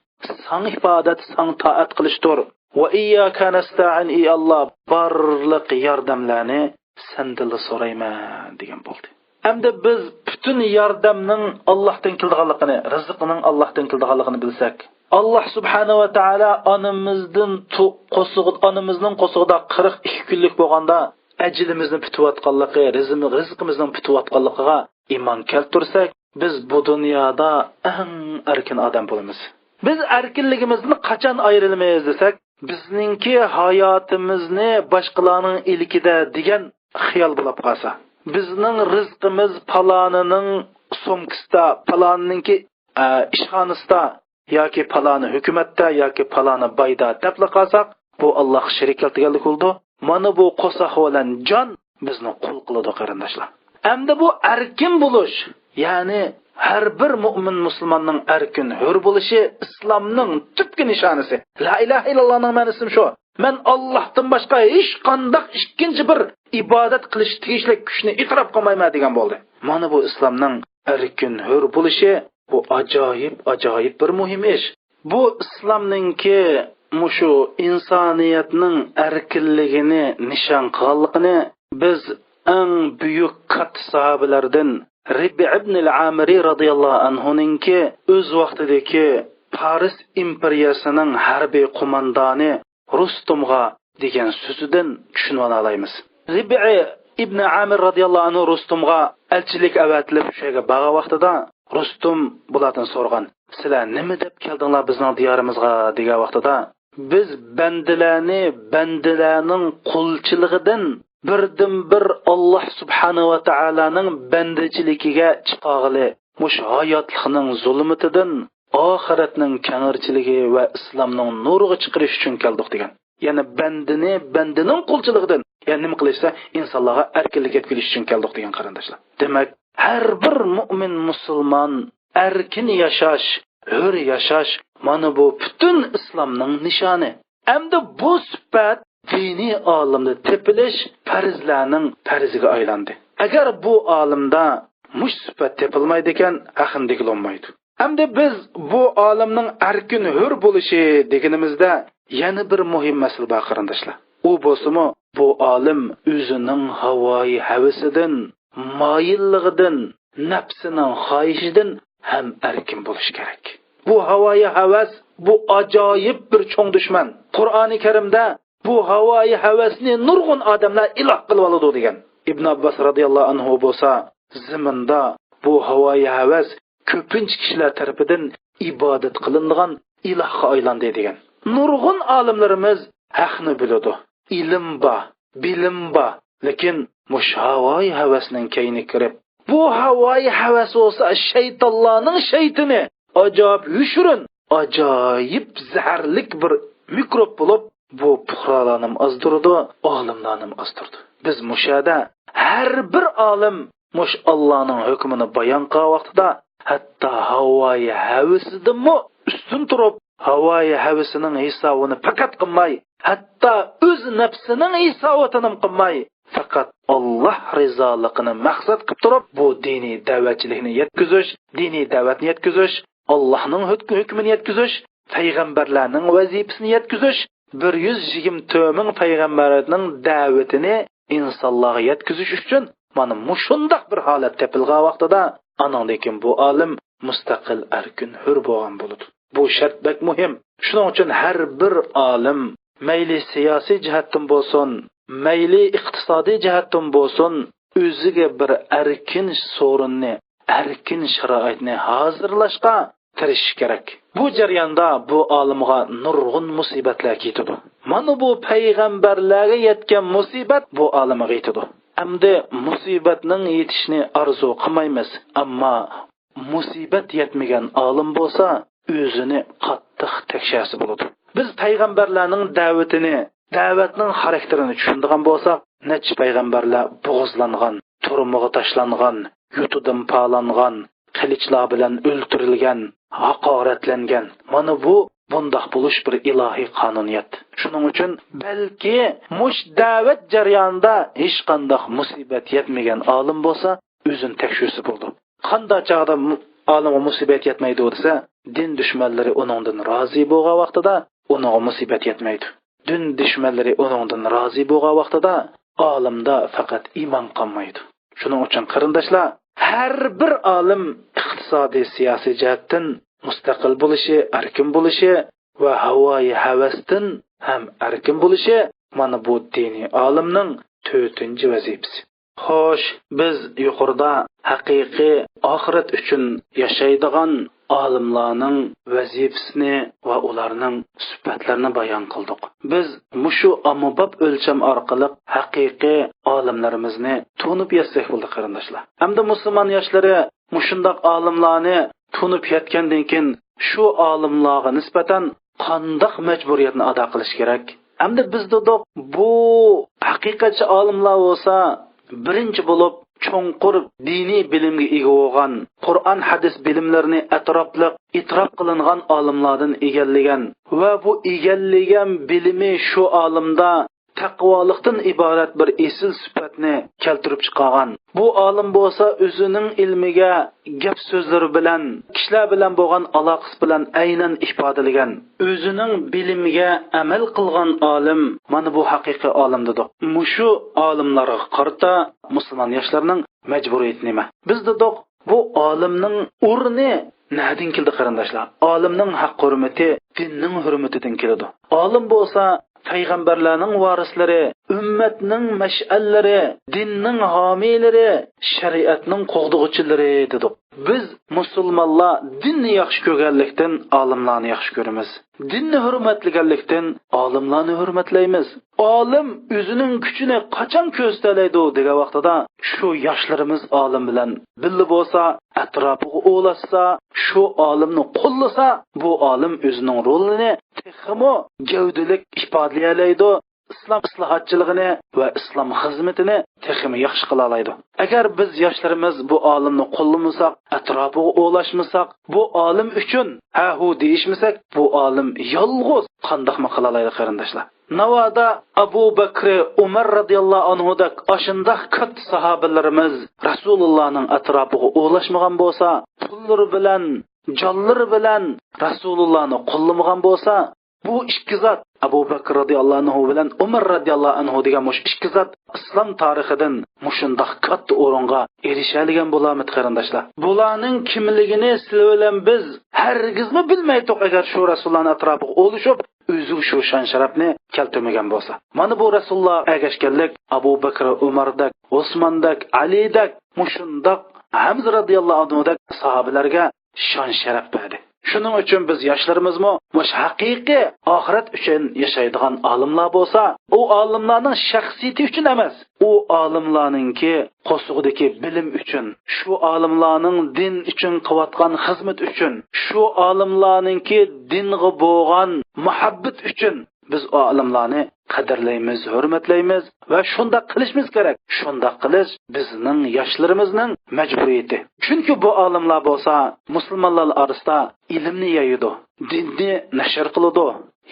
ساڭا ئىبادەت، ساڭا تائەت قىلىشتۇر. ۋە ئىيياكە نەستەئىن، ئى ئاللا، بارلىق ياردەملەرنى سەندىنلا سورايمەن، دېگەن بولدى. ئەمدى بىز پۈتۈن ياردەمنىڭ ئاللاھتىن كېلىدىغانلىقىنى، رىزقنىڭ ئاللاھتىن كېلىدىغانلىقىنى بىلسەك، ئاللاھ سۇبھانەھۇ ۋە تائالا ئانىمىزدىن تو-، قورسىقىدا، ئانىمىزنىڭ قورسىقىدا قىرىق ئىككى كۈنلۈك بولغاندا ئەجىلىمىزنى پۈتۈۋاتقانلىقى، رىزىم-، رىزقىمىزنىڭ پۈتۈۋاتقانلىقىغا ئىمان كەلتۈرسەك، بىز بۇ دۇنيادا ئەڭ ئەركىن ئادەم بولىمىز. بىز ئەركىنلىكىمىزدىن قاچان ئايرىلىمىز دېسەك، بىزنىڭكى ھاياتىمىزنى باشقىلارنىڭ ئىلكىدە دېگەن خىيال بولاپ قالسا، بىزنىڭ رىزقىمىز پالانىنىڭ سومكىسىدا، پالانىنىڭكى، ئە، ئىشخانىسىدا ياكى پالانى ھۆكۈمەتتە ياكى پالانى بايدا دەپلا قالساق، بۇ ئاللاھقا شېرىك كەلتۈرگەنلىك بولىدۇ. مانا بۇ قورساق بىلەن جان بىزنى قۇل قىلىدۇ، قېرىنداشلار. ئەمدى بۇ ئەركىن بولۇش، يەنى ھەر بىر مۇئمىن مۇسۇلماننىڭ ئەركىن ھۆر بولۇشى ئىسلامنىڭ تۈپكى نىشانىسى. لا ئىلاھە ئىللاللانىڭ مەنىسىمۇ شۇ. مەن ئاللاھتىن باشقا ھېچقانداق ئىككىنچى بىر ئىبادەت قىلىش تېگىشلىك كۈچنى ئېتىراپ قىلمايمەن دېگەن بولدى. مانا بۇ ئىسلامنىڭ ئەركىن ھۆر بولۇشى، بۇ ئاجايىپ، ئاجايىپ بىر مۇھىم ئىش. بۇ ئىسلامنىڭكى مۇشۇ ئىنسانىيەتنىڭ ئەركىنلىكىنى نىشان قىلغانلىقىنى بىز ئەڭ بۈيۈك كاتتا ساھابىلەردىن رىبئى ئىبنىل ئامىرى رازىياللاھۇ ئەنھۇنىڭكى ئۆز ۋاقتىدىكى پارس ئىمپېرىيەسىنىڭ ھەربىي قوماندانى رۇستۇمغا دېگەن سۆزىدىن چۈشىنىۋالالايمىز. رىبئى ئىبنى ئامىر رازىياللاھۇ ئەنھۇ رۇستۇمغا ئەلچىلىك ئەۋەتىلىپ شۇ يەرگە بارغان ۋاقتىدا رۇستۇم بۇلاردىن سورىغان، سىلەر نېمە دەپ كەلدىڭلار بىزنىڭ دىيارىمىزغا دېگەن ۋاقتىدا، بىز بەندىلەرنى بەندىلەرنىڭ قۇلچىلىقىدىن بىردىنبىر ئاللاھ سۇبھانەھۇ ۋە تائالانىڭ بەندىچىلىكىگە چىقارغىلى، مۇشۇ ھاياتلىقنىڭ زۇلمىتىدىن ئاخىرەتنىڭ كەڭرىچىلىكى ۋە ئىسلامنىڭ نۇرىغا چىقىرىش ئۈچۈن كەلدۇق دېگەن. يەنى بەندىنى بەندىنىڭ قۇلچىلىقىدىن، يەنى نېمە قىلىشسا ئىنسانلارغا ئەركىنلىك يەتكۈزۈش ئۈچۈن كەلدۇق دېگەن قېرىنداشلار. دېمەك، ھەر بىر مۇئمىن مۇسۇلمان ئەركىن ياشاش، ھۆر ياشاش، مانا بۇ پۈتۈن ئىسلامنىڭ نىشانى. ئەمدى بۇ سۈپەت دىنىي ئالىمدا تېپىلىش پەرزلەرنىڭ پەرزىگە ئايلاندى. ئەگەر بۇ ئالىمدا مۇشۇ سۈپەت تېپىلمايدىكەن، ھەقنى دېگىلى بولمايدۇ. ئەمدى بىز بۇ ئالىمنىڭ ئەركىن ھۆر بولۇشى دېگىنىمىزدە يەنە بىر مۇھىم مەسىلە بار، قېرىنداشلار. ئۇ بولسىمۇ، بۇ ئالىم ئۆزىنىڭ ھاۋايى ھەۋىسىدىن، مايىللىقىدىن، نەپسىنىڭ خاھىشىدىن ھەم ئەركىن بولۇشى كېرەك. بۇ ھاۋايى ھەۋەس، بۇ ئاجايىپ بىر چوڭ دۈشمەن. قۇرئانى كەرىمدە بۇ ھاۋايى ھەۋەسنى نۇرغۇن ئادەملەر ئىلاھ قىلىۋالىدۇ دېگەن. ئىبن ئابباس رازىياللاھۇ ئەنھۇ بولسا، زېمىندا بۇ ھاۋايى ھەۋەس كۆپىنچە كىشىلەر تەرىپىدىن ئىبادەت قىلىنىدىغان ئىلاھقا ئايلاندى دېگەن. نۇرغۇن ئالىملىرىمىز ھەقنى بىلىدۇ، ئىلىم بار، بىلىم بار، لېكىن مۇشۇ ھاۋايى ھەۋەسنىڭ كەينىگە كىرىپ، بۇ ھاۋايى ھەۋەس بولسا شەيتانلارنىڭ شەيتىنى، ئاجايىپ يوشۇرۇن، ئاجايىپ زەھەرلىك بىر مىكروب بولۇپ، بۇ پۇقرالارنىمۇ ئازدۇرىدۇ، ئالىملارنىمۇ ئازدۇرىدۇ. بىز مۇشۇ يەردە ھەر بىر ئالىم مۇشۇ ئاللانىڭ ھۆكمىنى بايان قىلغان ۋاقتىدا، ھەتتا ھاۋايى ھەۋىسىدىنمۇ ئۈستۈن تۇرۇپ، ھاۋايى ھەۋىسىنىڭ ھېسابىنى پەقەت قىلماي، ھەتتا ئۆز نەپسىنىڭ ھېسابىنىمۇ قىلماي، پەقەت ئاللا رىزالىقىنى مەقسەت قىلىپ تۇرۇپ، بۇ دىنىي دەۋەتچىلىكنى يەتكۈزۈش، دىنىي دەۋەتنى يەتكۈزۈش، ئاللانىڭ ھۆك-، ھۆكمىنى يەتكۈزۈش، پەيغەمبەرلەرنىڭ ۋەزىپىسىنى يەتكۈزۈش، بىر يۈز يىگىرمە تۆت مىڭ پەيغەمبەرنىڭ دەۋىتىنى ئىنسانلارغا يەتكۈزۈش ئۈچۈن مانا مۇشۇنداق بىر ھالەت تېپىلغان ۋاقتىدا، ئانىڭدىن كېيىن بۇ ئالىم مۇستەقىل، ئەركىن، ھۆر بولغان بولىدۇ. بۇ شەرت بەك مۇھىم. شۇنىڭ ئۈچۈن ھەر بىر ئالىم، مەيلى سىياسىي جەھەتتىن بولسۇن، مەيلى ئىقتىسادىي جەھەتتىن بولسۇن، ئۆزىگە بىر ئەركىن سورۇننى، ئەركىن شارائىتنى ھازىرلاشقا تىرىشىش كېرەك. بۇ جەرياندا بۇ ئالىمغا نۇرغۇن مۇسىبەتلەر يېتىدۇ. مانا بۇ پەيغەمبەرلەرگە يەتكەن مۇسىبەت بۇ ئالىمغا يېتىدۇ. ئەمدى مۇسىبەتنىڭ يېتىشىنى ئارزۇ قىلمايمىز، ئەمما مۇسىبەت يەتمىگەن ئالىم بولسا ئۆزىنى قاتتىق تەكشەرسە بولىدۇ. بىز پەيغەمبەرلەرنىڭ دەۋىتىنى، دەۋەتنىڭ خاراكتېرىنى چۈشىنىدىغان بولساق، نەچچە پەيغەمبەرلەر بوغۇزلانغان، تۈرمىگە تاشلانغان، يۇرتىدىن پالانغان، قىلىچلار بىلەن ئۆلتۈرۈلگەن، ھاقارەتلەنگەن. مانا بۇ، بۇنداق بولۇش بىر ئىلاھىي قانۇنىيەت. شۇنىڭ ئۈچۈن بەلكى مۇشۇ دەۋەت جەريانىدا ھېچقانداق مۇسىبەت يەتمىگەن ئالىم بولسا ئۆزىنى تەكشۈرسە بولىدۇ. قانداق چاغدا مۇ-، ئالىمغا مۇسىبەت يەتمەيدۇ دېسە، دىن دۈشمەنلىرى ئۇنىڭدىن رازى بولغان ۋاقتىدا ئۇنىڭغا مۇسىبەت يەتمەيدۇ. دىن دۈشمەنلىرى ئۇنىڭدىن رازى بولغان ۋاقتىدا ئالىمدا پەقەت ئىمان قالمايدۇ. شۇنىڭ ئۈچۈن قېرىنداشلار، ھەر بىر ئالىم ئىقتىسادىي، سىياسىي جەھەتتىن مۇستەقىل بولۇشى، ئەركىن بولۇشى ۋە ھاۋايى ھەۋەستىن ھەم ئەركىن بولۇشى، مانا بۇ دىنىي ئالىمنىڭ تۆتىنچى ۋەزىپىسى. خوش، بىز يۇقىرىدا ھەقىقىي ئاخىرەت ئۈچۈن ياشايدىغان ئالىملارنىڭ ۋەزىپىسىنى ۋە ئۇلارنىڭ سۈپەتلىرىنى بايان قىلدۇق. بىز مۇشۇ ئاممىباب ئۆلچەم ئارقىلىق ھەقىقىي ئالىملىرىمىزنى تونۇپ يەتسەك بولدى، قېرىنداشلار. ئەمدى مۇسۇلمان ياشلىرى مۇشۇنداق ئالىملارنى تونۇپ يەتكەندىن كېيىن، شۇ ئالىملارغا نىسبەتەن قانداق مەجبۇرىيەتنى ئادا قىلىش كېرەك؟ ئەمدى بىز دېدۇق، بۇ ھەقىقەتچى ئالىملار بولسا، بىرىنچى بولۇپ، چوڭقۇر دىنىي بىلىمگە ئىگە بولغان، قۇرئان، ھەدىس بىلىملىرىنى ئەتراپلىق، ئېتىراپ قىلىنغان ئالىملاردىن ئىگىلىگەن ۋە بۇ ئىگىلىگەن بىلىمى شۇ ئالىمدا تەقۋالىقتىن ئىبارەت بىر ئېسىل سۈپەتنى كەلتۈرۈپ چىقارغان. بۇ ئالىم بولسا ئۆزىنىڭ ئىلمىگە، گەپ سۆزلىرى بىلەن، كىشىلەر بىلەن بولغان ئالاقىسى بىلەن ئەينەن ئىپادىلىگەن. ئۆزىنىڭ بىلىمىگە ئەمەل قىلغان ئالىم، مانا بۇ ھەقىقىي ئالىم دېدۇق. مۇشۇ ئالىملارغا قارىتا مۇسۇلمان ياشلارنىڭ مەجبۇرىيىتى نېمە؟ بىز دېدۇق، بۇ ئالىمنىڭ ئورنى نەدىن كېلىدۇ، قېرىنداشلار؟ ئالىمنىڭ ھەق ھۆرمىتى دىننىڭ ھۆرمىتىدىن كېلىدۇ. ئالىم بولسا پەيغەمبەرلەرنىڭ ۋارىسلىرى، ئۈممەتنىڭ مەشئەللىرى، دىننىڭ ھامىيلىرى، شەرىئەتنىڭ قوغدىغۇچىلىرى دېدۇق. بىز مۇسۇلمانلار دىننى ياخشى كۆرگەنلىكتىن ئالىملارنى ياخشى كۆرىمىز. دىننى ھۆرمەتلىگەنلىكتىن ئالىملارنى ھۆرمەتلەيمىز. ئالىم ئۆزىنىڭ كۈچىنى قاچان كۆرسىتەلەيدۇ دېگەن ۋاقتىدا، شۇ ياشلىرىمىز ئالىم بىلەن بىللە بولسا، ئەتراپىغا ئولاشسا، شۇ ئالىمنى قوللىسا، بۇ ئالىم ئۆزىنىڭ رولىنى تېخىمۇ گەۋدىلىك ئىپادىلىيەلەيدۇ. ئىسلام ئىسلاھاتچىلىقىنى ۋە ئىسلام خىزمىتىنى تېخىمۇ ياخشى قىلالايدۇ. ئەگەر بىز ياشلىرىمىز بۇ ئالىمنى قوللىمىساق، ئەتراپىغا ئولاشمىساق، بۇ ئالىم ئۈچۈن ھە-ھۇ دېيىشمىسەك، بۇ ئالىم يالغۇز قانداقمۇ قىلالايدۇ، قېرىنداشلار؟ ناۋادا ئەبۇ بەكرى، ئۆمەر رەزىياللاھۇ ئەنھۇدەك ئاشۇنداق كاتتا ساھابىلىرىمىز رەسۇلۇللانىڭ ئەتراپىغا ئولاشمىغان بولسا، پۇللىرى بىلەن، جانلىرى بىلەن رەسۇلۇللانى قوللىمىغان بولسا، بۇ ئىككى زات، ئەبۇ بەكرى رەزىياللاھۇ ئەنھۇ بىلەن ئۆمەر رەزىياللاھۇ ئەنھۇ دېگەن مۇشۇ ئىككى زات ئىسلام تارىخىدىن مۇشۇنداق كاتتا ئورۇنغا ئېرىشەلىگەن بولارمىدى، قېرىنداشلار؟ بۇلارنىڭ كىملىكىنى سىلەر بىلەن بىز ھەرگىزمۇ بىلمەيتتۇق، ئەگەر شۇ رەسۇلۇللانىڭ ئەتراپىغا ئولىشىپ، ئۆزىگە شۇ شان-شەرەپنى كەلتۈرمىگەن بولسا. مانا بۇ رەسۇلۇللاغا ئەگەشكەنلىك ئەبۇ بەكرى، ئۆمەردەك، ئوسماندەك، ئەلىدەك، مۇشۇنداق ھەمزە رەزىياللاھۇ ئەنھۇدەك ساھابىلەرگە شان-شەرەپ بەردى. شۇنىڭ ئۈچۈن بىز ياشلىرىمىزمۇ مۇشۇ ھەقىقىي ئاخىرەت ئۈچۈن ياشايدىغان ئالىملار بولسا، ئۇ ئالىملارنىڭ شەخسىيىتى ئۈچۈن ئەمەس، ئۇ ئالىملارنىڭكى قورسىقىدىكى بىلىم ئۈچۈن، شۇ ئالىملارنىڭ دىن ئۈچۈن قىلىۋاتقان خىزمىتى ئۈچۈن، شۇ ئالىملارنىڭكى دىنغا بولغان مۇھەببىتى ئۈچۈن بىز ئۇ ئالىملارنى قەدىرلەيمىز، ھۆرمەتلەيمىز ۋە شۇنداق قىلىشىمىز كېرەك. شۇنداق قىلىش بىزنىڭ ياشلىرىمىزنىڭ مەجبۇرىيىتى. چۈنكى بۇ ئالىملار بولسا مۇسۇلمانلار ئارىسىدا ئىلىمنى يايىدۇ، دىننى نەشر قىلىدۇ،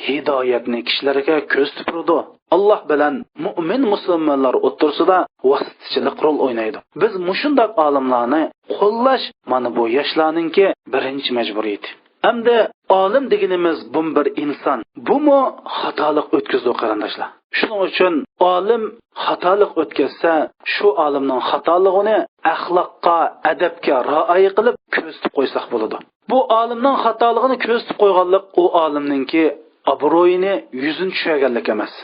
ھىدايەتنى كىشىلەرگە كۆرسىتىپ تۇرىدۇ. ئاللاھ بىلەن مۇئمىن مۇسۇلمانلار ئوتتۇرىسىدا ۋاسىتىچىلىك رول ئوينايدۇ. بىز مۇشۇنداق ئالىملارنى قوللاش، مانا بۇ ياشلارنىڭكى بىرىنچى مەجبۇرىيىتى. ئەمدى ئالىم دېگىنىمىز بۇمۇ بىر ئىنسان، بۇمۇ خاتالىق ئۆتكۈزىدۇ، قېرىنداشلار. شۇنىڭ ئۈچۈن ئالىم خاتالىق ئۆتكۈزسە، شۇ ئالىمنىڭ خاتالىقىنى ئەخلاققا، ئەدەپكە رىئايە قىلىپ كۆرسىتىپ قويساق بولىدۇ. بۇ ئالىمنىڭ خاتالىقىنى كۆرسىتىپ قويغانلىق ئۇ ئالىمنىڭكى ئابرۇيىنى، يۈزىنى چۈشۈرگەنلىك ئەمەس.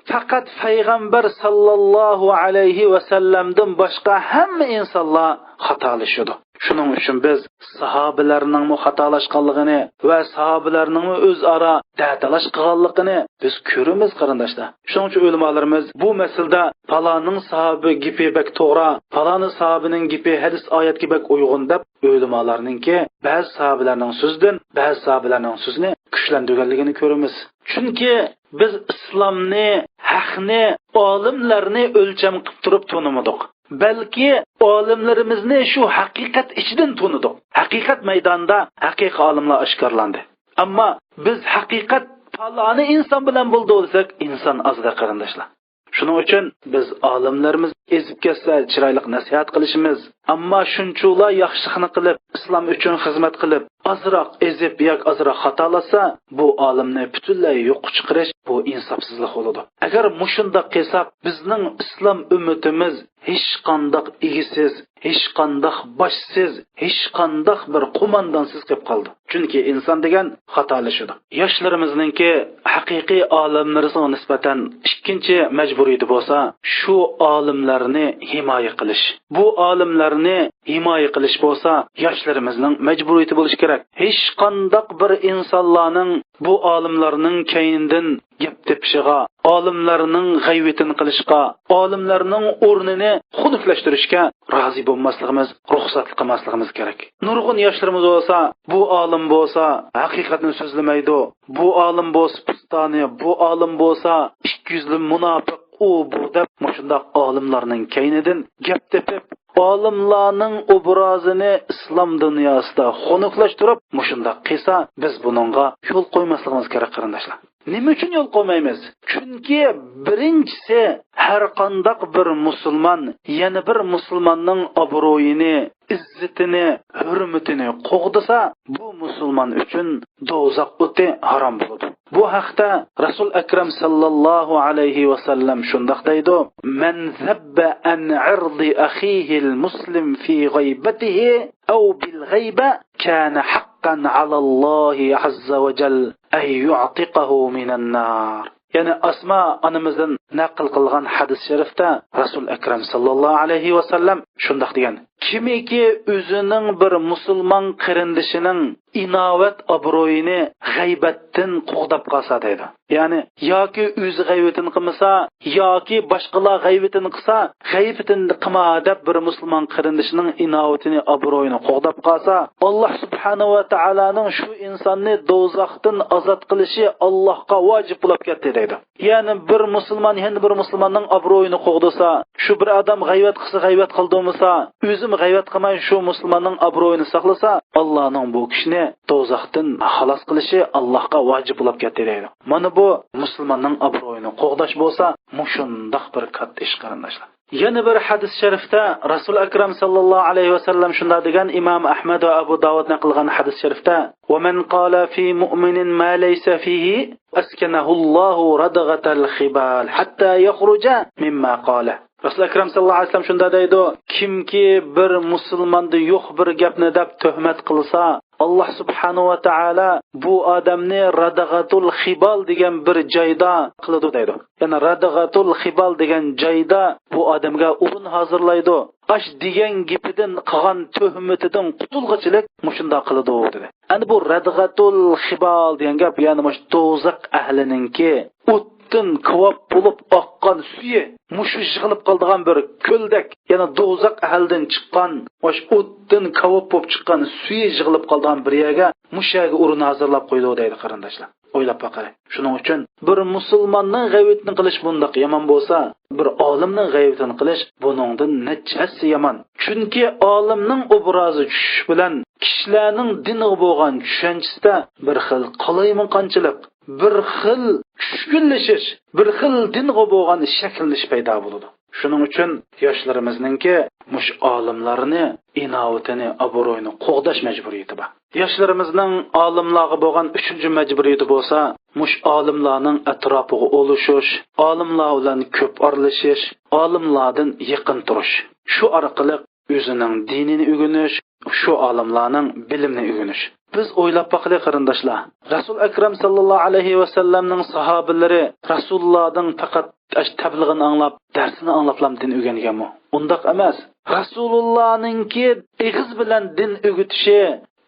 پەقەت پەيغەمبەر ساللاللاھۇ ئەلەيھى ۋەسەللەمدىن باشقا ھەممە ئىنسانلار خاتالىشىدۇ. شۇنىڭ ئۈچۈن بىز ساھابىلەرنىڭمۇ خاتالاشقانلىقىنى ۋە ساھابىلەرنىڭمۇ ئۆزئارا دەتالاش قىلغانلىقىنى بىز كۆرىمىز، قېرىنداشلار. شۇنىڭ ئۈچۈن ئۆلىمالىرىمىز بۇ مەسىلىدە پالانىڭ ساھابى گېپى بەك توغرا، پالانى ساھابىنىڭ گېپى ھەدىس ئايەتكە بەك ئۇيغۇن دەپ، ئۆلىمالارنىڭكى بەزى ساھابىلەرنىڭ سۆزىدىن بەزى ساھابىلەرنىڭ سۆزىنى كۈچلەندۈرگەنلىكىنى كۆرىمىز. چۈنكى بىز ئىسلامنى، ھەقنى، ئالىملارنى ئۆلچەم قىلىپ تۇرۇپ تونۇمىدۇق. بەلكى ئالىملىرىمىزنى شۇ ھەقىقەت ئىچىدىن تونۇدۇق. ھەقىقەت مەيدانىدا ھەقىقىي ئالىملار ئاشكارىلاندى. ئەمما بىز ھەقىقەت پالانى ئىنسان بىلەن بولدى دېسەك، ئىنسان ئازدى، قېرىنداشلار. شۇنىڭ ئۈچۈن بىز ئالىملىرىمىز ئېزىپ كەتسە چىرايلىق نەسىھەت قىلىشىمىز. ئەمما شۇنچىلا ياخشىلىقنى قىلىپ، ئىسلام ئۈچۈن خىزمەت قىلىپ، ئازراق ئېزىپ ياكى ئازراق خاتالاتسا، بۇ ئالىمنى پۈتۈنلەي يوققا چىقىرىش، بۇ ئىنساپسىزلىق بولىدۇ. ئەگەر مۇشۇنداق قىلساق، بىزنىڭ ئىسلام ئۈممىتىمىز ھېچقانداق ئىگىسىز، ھېچقانداق باشسىز، ھېچقانداق بىر قوماندانسىز قېلىپ قالىدۇ. چۈنكى ئىنسان دېگەن خاتالىشىدۇ. ياشلىرىمىزنىڭكى ھەقىقىي ئالىملىرىمىزغا نىسبەتەن ئىككىنچى مەجبۇرىيىتى بولسا، شۇ ئالىملارنى ھىمايە قىلىش. بۇ ئالىملارنى ھىمايە قىلىش بولسا، ياشلىرىمىزنىڭ مەجبۇرىيىتى بولۇشى كېرەك. ھېچقانداق بىر ئىنسانلارنىڭ بۇ ئالىملارنىڭ كەينىدىن گەپ تېپىشىغا، ئالىملارنىڭ غەيۋىتىنى قىلىشقا، ئالىملارنىڭ ئورنىنى خۇنۈكلەشتۈرۈشكە رازى بولماسلىقىمىز، رۇخسەتلىك قىلماسلىقىمىز كېرەك. نۇرغۇن ياشلىرىمىز بولسا، بۇ ئالىم بولسا ھەقىقەتنى سۆزلىمەيدۇ، بۇ ئالىم بولسا پۇستانى، بۇ ئالىم بولسا ئىككى يۈزلۈك مۇناپىق، ئۇ بۇ دەپ مۇشۇنداق ئالىملارنىڭ كەينىدىن گەپ تېپىپ، ئالىملارنىڭ ئوبرازىنى ئىسلام دۇنياسىدا خۇنۈكلەشتۈرۈپ، مۇشۇنداق قىلسا، بىز بۇنىڭغا يول قويماسلىقىمىز كېرەك، قېرىنداشلار. نېمە ئۈچۈن يول قويمايمىز؟ چۈنكى بىرىنچىسى، ھەر قانداق بىر مۇسۇلمان يەنە بىر مۇسۇلماننىڭ ئابرۇيىنى، ئىززىتىنى، ھۆرمىتىنى قوغدىسا، بۇ مۇسۇلمان ئۈچۈن دوزاخ ئوتى ھارام بولىدۇ. بۇ ھەقتە رەسۇل ئەكرەم ساللاللاھۇ ئەلەيھى ۋەسەللەم شۇنداق دەيدۇ: من ذب عن عرض أخيه المسلم في غيبته أو بالغيبة كان حقا على الله عز وجل أن يعتقه من النار. يەنى ئاسما ئانىمىزدىن نەقىل قىلغان ھەدىس شەرىفتە رەسۇل ئەكرەم ساللاللاھۇ ئەلەيھى ۋەسەللەم شۇنداق دېگەن: كىمكى ئۆزىنىڭ بىر مۇسۇلمان قېرىندىشىنىڭ ئىناۋەت ئابرۇيىنى غەيۋەتتىن قوغداپ قالسا دەيدۇ. يەنى ياكى ئۆزى غەيۋىتىنى قىلمىسا، ياكى باشقىلار غەيۋىتىنى قىلسا، غەيۋىتىنى قىلما دەپ بىر مۇسۇلمان قېرىندىشىنىڭ ئىناۋىتىنى، ئابرۇيىنى قوغداپ قالسا، ئاللاھ سۇبھانەھۇ ۋە تائالانىڭ شۇ ئىنساننى دوزاختىن ئازاد قىلىشى ئاللاھقا ۋاجىپ بولۇپ كەتتى دەيدۇ. يەنى بىر مۇسۇلمان يەنە بىر مۇسۇلماننىڭ ئابرۇيىنى قوغدىسا، شۇ بىر ئادەم غەيۋەت قىلسا غەيۋەت قىلدۇرمىسا، ئۆزىمۇ غەيۋەت قىلماي شۇ مۇسۇلماننىڭ ئابرۇيىنى ساقلىسا، ئاللانىڭ بۇ كىشىنى دوزاختىن خالاس قىلىشى ئاللاھقا ۋاجىپ بولۇپ كەتتى دەيدۇ. مانا بۇ مۇسۇلماننىڭ ئابرۇيىنى قوغداش بولسا مۇشۇنداق بىر كاتتا ئىش، قېرىنداشلار. يەنە بىر ھەدىس شەرىفتە رەسۇل ئەكرەم ساللاللاھۇ ئەلەيھى ۋەسەللەم شۇنداق دېگەن، ئىمام ئەھمەد ۋە ئەبۇ داۋۇد نەقىل قىلغان ھەدىس شەرىفتە: ومن قال في مؤمن ما ليس فيه أسكنه الله ردغة الخبال حتى يخرج مما قاله. رەسۇل ئەكرەم ساللاللاھۇ ئەلەيھى ۋەسەللەم شۇنداق دەيدۇ: كىمكى بىر مۇسۇلماندا يوق بىر گەپنى دەپ تۆھمەت قىلسا، ئاللاھ سۇبھانەھۇ ۋە تائالا بۇ ئادەمنى رادىغەتۇل خىبال دېگەن بىر جايدا قىلىدۇ دەيدۇ. يەنى رادىغەتۇل خىبال دېگەن جايدا بۇ ئادەمگە ئورۇن ھازىرلايدۇ. ئاش دېگەن گېپىدىن، قىلغان تۆھمىتىدىن قۇتۇلغۇچىلىك مۇشۇنداق قىلىدۇ دېدى. ئەنە بۇ رادىغەتۇل خىبال دېگەن گەپ، يەنى مۇشۇ دوزاخ ئەھلىنىڭكى ئوتتىن كاۋاپ بولۇپ ئاققان سۈيى، مۇشۇ يىغىلىپ قالىدىغان بىر كۆلدەك، يەنى دوزاخ ئەھلىدىن چىققان مۇشۇ ئوتتىن كاۋاپ بولۇپ چىققان سۈيى يىغىلىپ قالىدىغان بىر يەرگە، مۇشۇ يەرگە ئورۇن ھازىرلاپ قويىدۇ دەيدۇ، قېرىنداشلار. ئويلاپ باقايلى. شۇنىڭ ئۈچۈن بىر مۇسۇلماننىڭ غەيۋىتىنى قىلىش بۇنداق يامان بولسا، بىر ئالىمنىڭ غەيۋىتىنى قىلىش بۇنىڭدىن نەچچە ھەسسە يامان. چۈنكى ئالىمنىڭ ئوبرازى چۈشۈش بىلەن كىشىلەرنىڭ دىنغا بولغان چۈشەنچىسىدە بىر خىل قالايمىقانچىلىق، بىر خىل چۈشكۈنلىشىش، بىر خىل دىنغا بولغان شەكىللىنىش پەيدا بولىدۇ. شۇنىڭ ئۈچۈن ياشلىرىمىزنىڭكى مۇشۇ ئالىملارنى ئىناۋىتىنى، ئابرۇيىنى قوغداش مەجبۇرىيىتى بار. ياشلىرىمىزنىڭ ئالىملارغا بولغان ئۈچىنچى مەجبۇرىيىتى بولسا، مۇشۇ ئالىملارنىڭ ئەتراپىغا ئولىشىش، ئالىملار بىلەن كۆپ ئارىلىشىش، ئالىملاردىن يېقىن تۇرۇش. شۇ ئارقىلىق ئۆزىنىڭ دىنىنى ئۆگىنىش، شۇ ئالىملارنىڭ بىلىمىنى ئۆگىنىش. بىز ئويلاپ باقىلى، قېرىنداشلار. رەسۇل ئەكرەم ساللاللاھۇ ئەلەيھى ۋەسەللەمنىڭ ساھابىلىرى رەسۇلۇللادىن پەقەت ئاشۇ تەبلىغىنى ئاڭلاپ، دەرسىنى ئاڭلاپلا دىن ئۆگەنگەنمۇ؟ ئۇنداق ئەمەس. رەسۇلۇللانىڭكى ئېغىز بىلەن دىن ئۆگىتىشى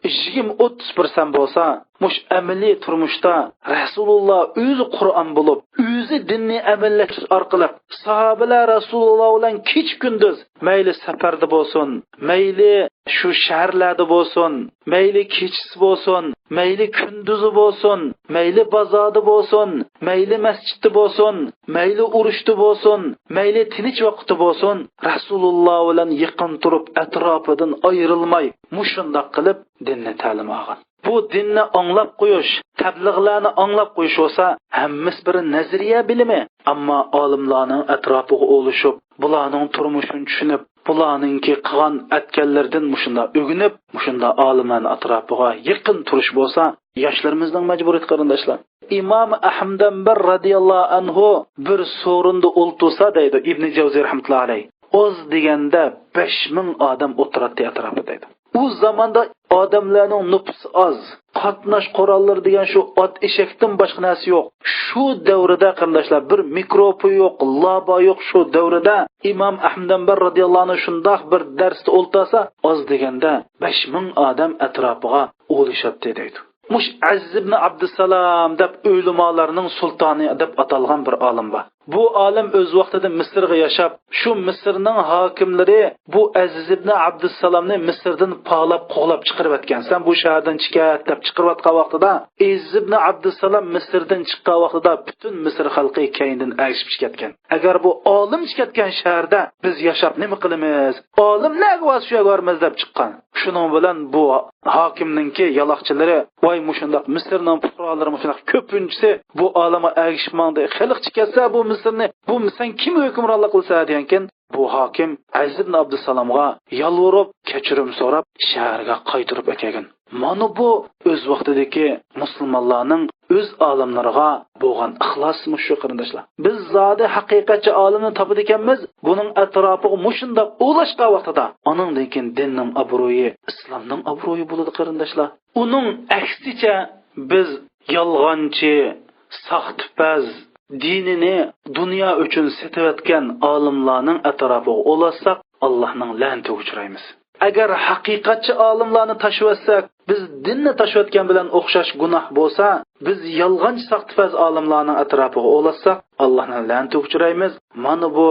يىگىرمە ئوتتۇز پىرسەنت بولسا، مۇشۇ ئەمەلىي تۇرمۇشتا رەسۇلۇللا ئۆزى قۇرئان بولۇپ، ئۆزى دىننى ئەمەلىيلەشتۈرۈش ئارقىلىق ساھابىلەر رەسۇلۇللا بىلەن كېچە-كۈندۈز، مەيلى سەپەردە بولسۇن، مەيلى شۇ شەھەرلەردە بولسۇن، مەيلى كېچىسى بولسۇن، مەيلى كۈندۈزى بولسۇن، مەيلى بازاردا بولسۇن، مەيلى مەسچىتتە بولسۇن، مەيلى ئۇرۇشتا بولسۇن، مەيلى تىنچ ۋاقىتتا بولسۇن، رەسۇلۇللا بىلەن يېقىن تۇرۇپ، ئەتراپىدىن ئايرىلماي، مۇشۇنداق قىلىپ دىننى تەلىم ئالغان. بۇ دىننى ئاڭلاپ قويۇش، تەبلىغلارنى ئاڭلاپ قويۇش بولسا، ھەممىسى بىر نەزەرىيە بىلىمى. ئەمما ئالىملارنىڭ ئەتراپىغا ئولىشىپ، بۇلارنىڭ تۇرمۇشىنى چۈشىنىپ، بۇلارنىڭكى قىلغان ئەتكەنلىرىدىن مۇشۇنداق ئۆگىنىپ، مۇشۇنداق ئالىملارنىڭ ئەتراپىغا يېقىن تۇرۇش بولسا، ياشلىرىمىزنىڭ مەجبۇرىيىتى، قېرىنداشلار. ئىمام ئەھمەد ھەمبەل رەزىياللاھۇ ئەنھۇ بىر سورۇندا ئولتۇرسا دەيدۇ ئىبنى جەۋزى رەھمەتۇللاھى ئەلەيھ، ئاز دېگەندە بەش مىڭ ئادەم ئولتۇراتتى ئەتراپىدا دەيدۇ. ئۇ زاماندا ئادەملەرنىڭ نوپۇسى ئاز، قاتناش قوراللىرى دېگەن شۇ ئات ئېشەكتىن باشقا نەرسە يوق. شۇ دەۋردە، قېرىنداشلار، بىر مىكروپو يوق، لابا يوق. شۇ دەۋردە ئىمام ئەھمەد ھەمبەل رەزىياللاھۇ ئەنھۇ شۇنداق بىر دەرستە ئولتۇرسا، ئاز دېگەندە بەش مىڭ ئادەم ئەتراپىغا ئولىشاتتى دەيدۇ. مۇش ئەزىز ئىبنى ئابدۇسالام دەپ ئۆلىمالارنىڭ سۇلتانى دەپ ئاتالغان بىر ئالىم بار. بۇ ئالىم ئۆز ۋاقتىدا مىسىرغا ياشاپ، شۇ مىسىرنىڭ ھاكىملىرى بۇ ئەزىز ئىبنى ئابدۇسالامنى مىسىردىن پالاپ، قوغلاپ چىقىرىۋەتكەن. سەن بۇ شەھەردىن چىقىت دەپ چىقىرىۋاتقان ۋاقتىدا، ئەزىز ئىبنى ئابدۇسالام مىسىردىن چىققان ۋاقتىدا پۈتۈن مىسىر خەلقى كەينىدىن ئەگىشىپ چىقىۋەتكەن. ئەگەر بۇ ئالىم چىقىۋەتكەن شەھەردە بىز ياشاپ نېمە قىلىمىز؟ ئالىم نەگە بارسا شۇ يەرگە بارىمىز دەپ چىققان. شۇنىڭ بىلەن بۇ ھاكىمنىڭكى يالاقچىلىرى، ۋاي، مۇشۇنداق مىسىرنىڭ پۇقرالىرى مۇشۇنداق كۆپىنچىسى بۇ ئالىمغا ئەگىشىپ ماڭدى. خەلقچە كەتسە بۇ مىسىرنى، بۇ سەن كىم ھۆكۈمرانلىق قىلسا دېگەنكىن، بۇ ھاكىم ئەزىز ئىبن ئابدۇسالامغا يالۋۇرۇپ، كەچۈرۈم سوراپ، شەھەرگە قايتۇرۇپ ئەكەلگەن. مانا بۇ ئۆز ۋاقتىدىكى مۇسۇلمانلارنىڭ ئۆز ئالىملىرىغا بولغان ئىخلاسى مۇشۇ، قېرىنداشلار. بىز زادى ھەقىقەتچى ئالىمنى تاپىدىكەنمىز، بۇنىڭ ئەتراپىغا مۇشۇنداق ئولاشقان ۋاقتىدا، ئانىڭدىن كېيىن دىننىڭ ئابرۇيى، ئىسلامنىڭ ئابرۇيى بولىدۇ، قېرىنداشلار. ئۇنىڭ ئەكسىچە، بىز يالغانچى، ساختىپەز، دىنىنى دۇنيا ئۈچۈن سېتىۋەتكەن ئالىملارنىڭ ئەتراپىغا ئولاشساق، ئاللاھنىڭ لەنىتىگە ئۇچرايمىز. ئەگەر ھەقىقەتچى ئالىملارنى تاشلىۋەتسەك، بىز دىننى تاشلىۋەتكەن بىلەن ئوخشاش گۇناھ بولسا، بىز يالغانچى، ساختىپەز ئالىملارنىڭ ئەتراپىغا ئولاشساق، ئاللاھنىڭ لەنىتىگە ئۇچرايمىز. مانا بۇ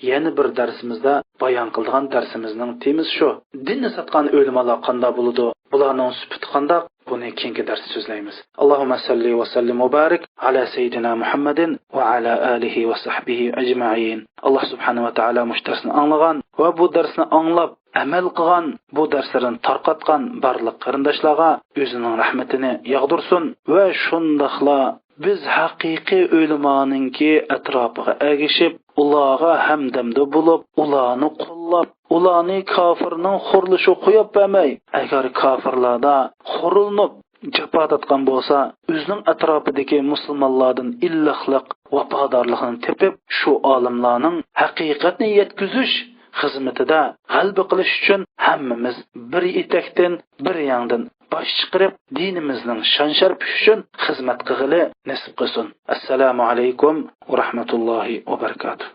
يەنە بىر دەرسىمىزدە بايان قىلىدىغان دەرسىمىزنىڭ تېمىسى شۇ. دىننى ساتقان ئۆلىمالار قانداق بولىدۇ؟ بۇلارنىڭ سۈپىتى قانداق؟ بۇنى كېيىنكى دەرستە سۆزلەيمىز. اللهم صل وسلم وبارك على سيدنا محمد وعلى آله وصحبه أجمعين. ئاللاھ سۇبھانەھۇ ۋە تائالا مۇشۇ دەرسنى ئاڭلىغان ۋە بۇ دەرسنى ئاڭلاپ ئەمەل قىلغان، بۇ دەرسلەرنى تارقاتقان بارلىق قېرىنداشلارغا ئۆزىنىڭ رەھمىتىنى ياغدۇرسۇن ۋە شۇنداقلا بىز ھەقىقىي ئۆلىمانىڭكى ئەتراپىغا ئەگىشىپ، ئۇلارغا ھەمدەمدە بولۇپ، ئۇلارنى قوللاپ، ئۇلارنى كاپىرنىڭ خورلىشىغا قويۇپ بەرمەي، ئەگەر كاپىرلاردا خورلىنىپ، جاپا تارتقان بولسا، ئۆزىنىڭ ئەتراپىدىكى مۇسۇلمانلاردىن ئىللىقلىق، ۋاپادارلىقنى تېپىپ، شۇ ئالىملارنىڭ ھەقىقەتنى يەتكۈزۈش خىزمىتىدە غەلىبە قىلىش ئۈچۈن ھەممىمىز بىر يېتەكتىن، بىر يەڭدىن باش چىقىرىپ، دىنىمىزنىڭ شان-شەرىپى ئۈچۈن خىزمەت قىلغىلى نېسىپ قىلسۇن. ئەسسالامۇ ئەلەيكۇم ۋە رەھمەتۇللاھى ۋە بەرىكاتۇھ.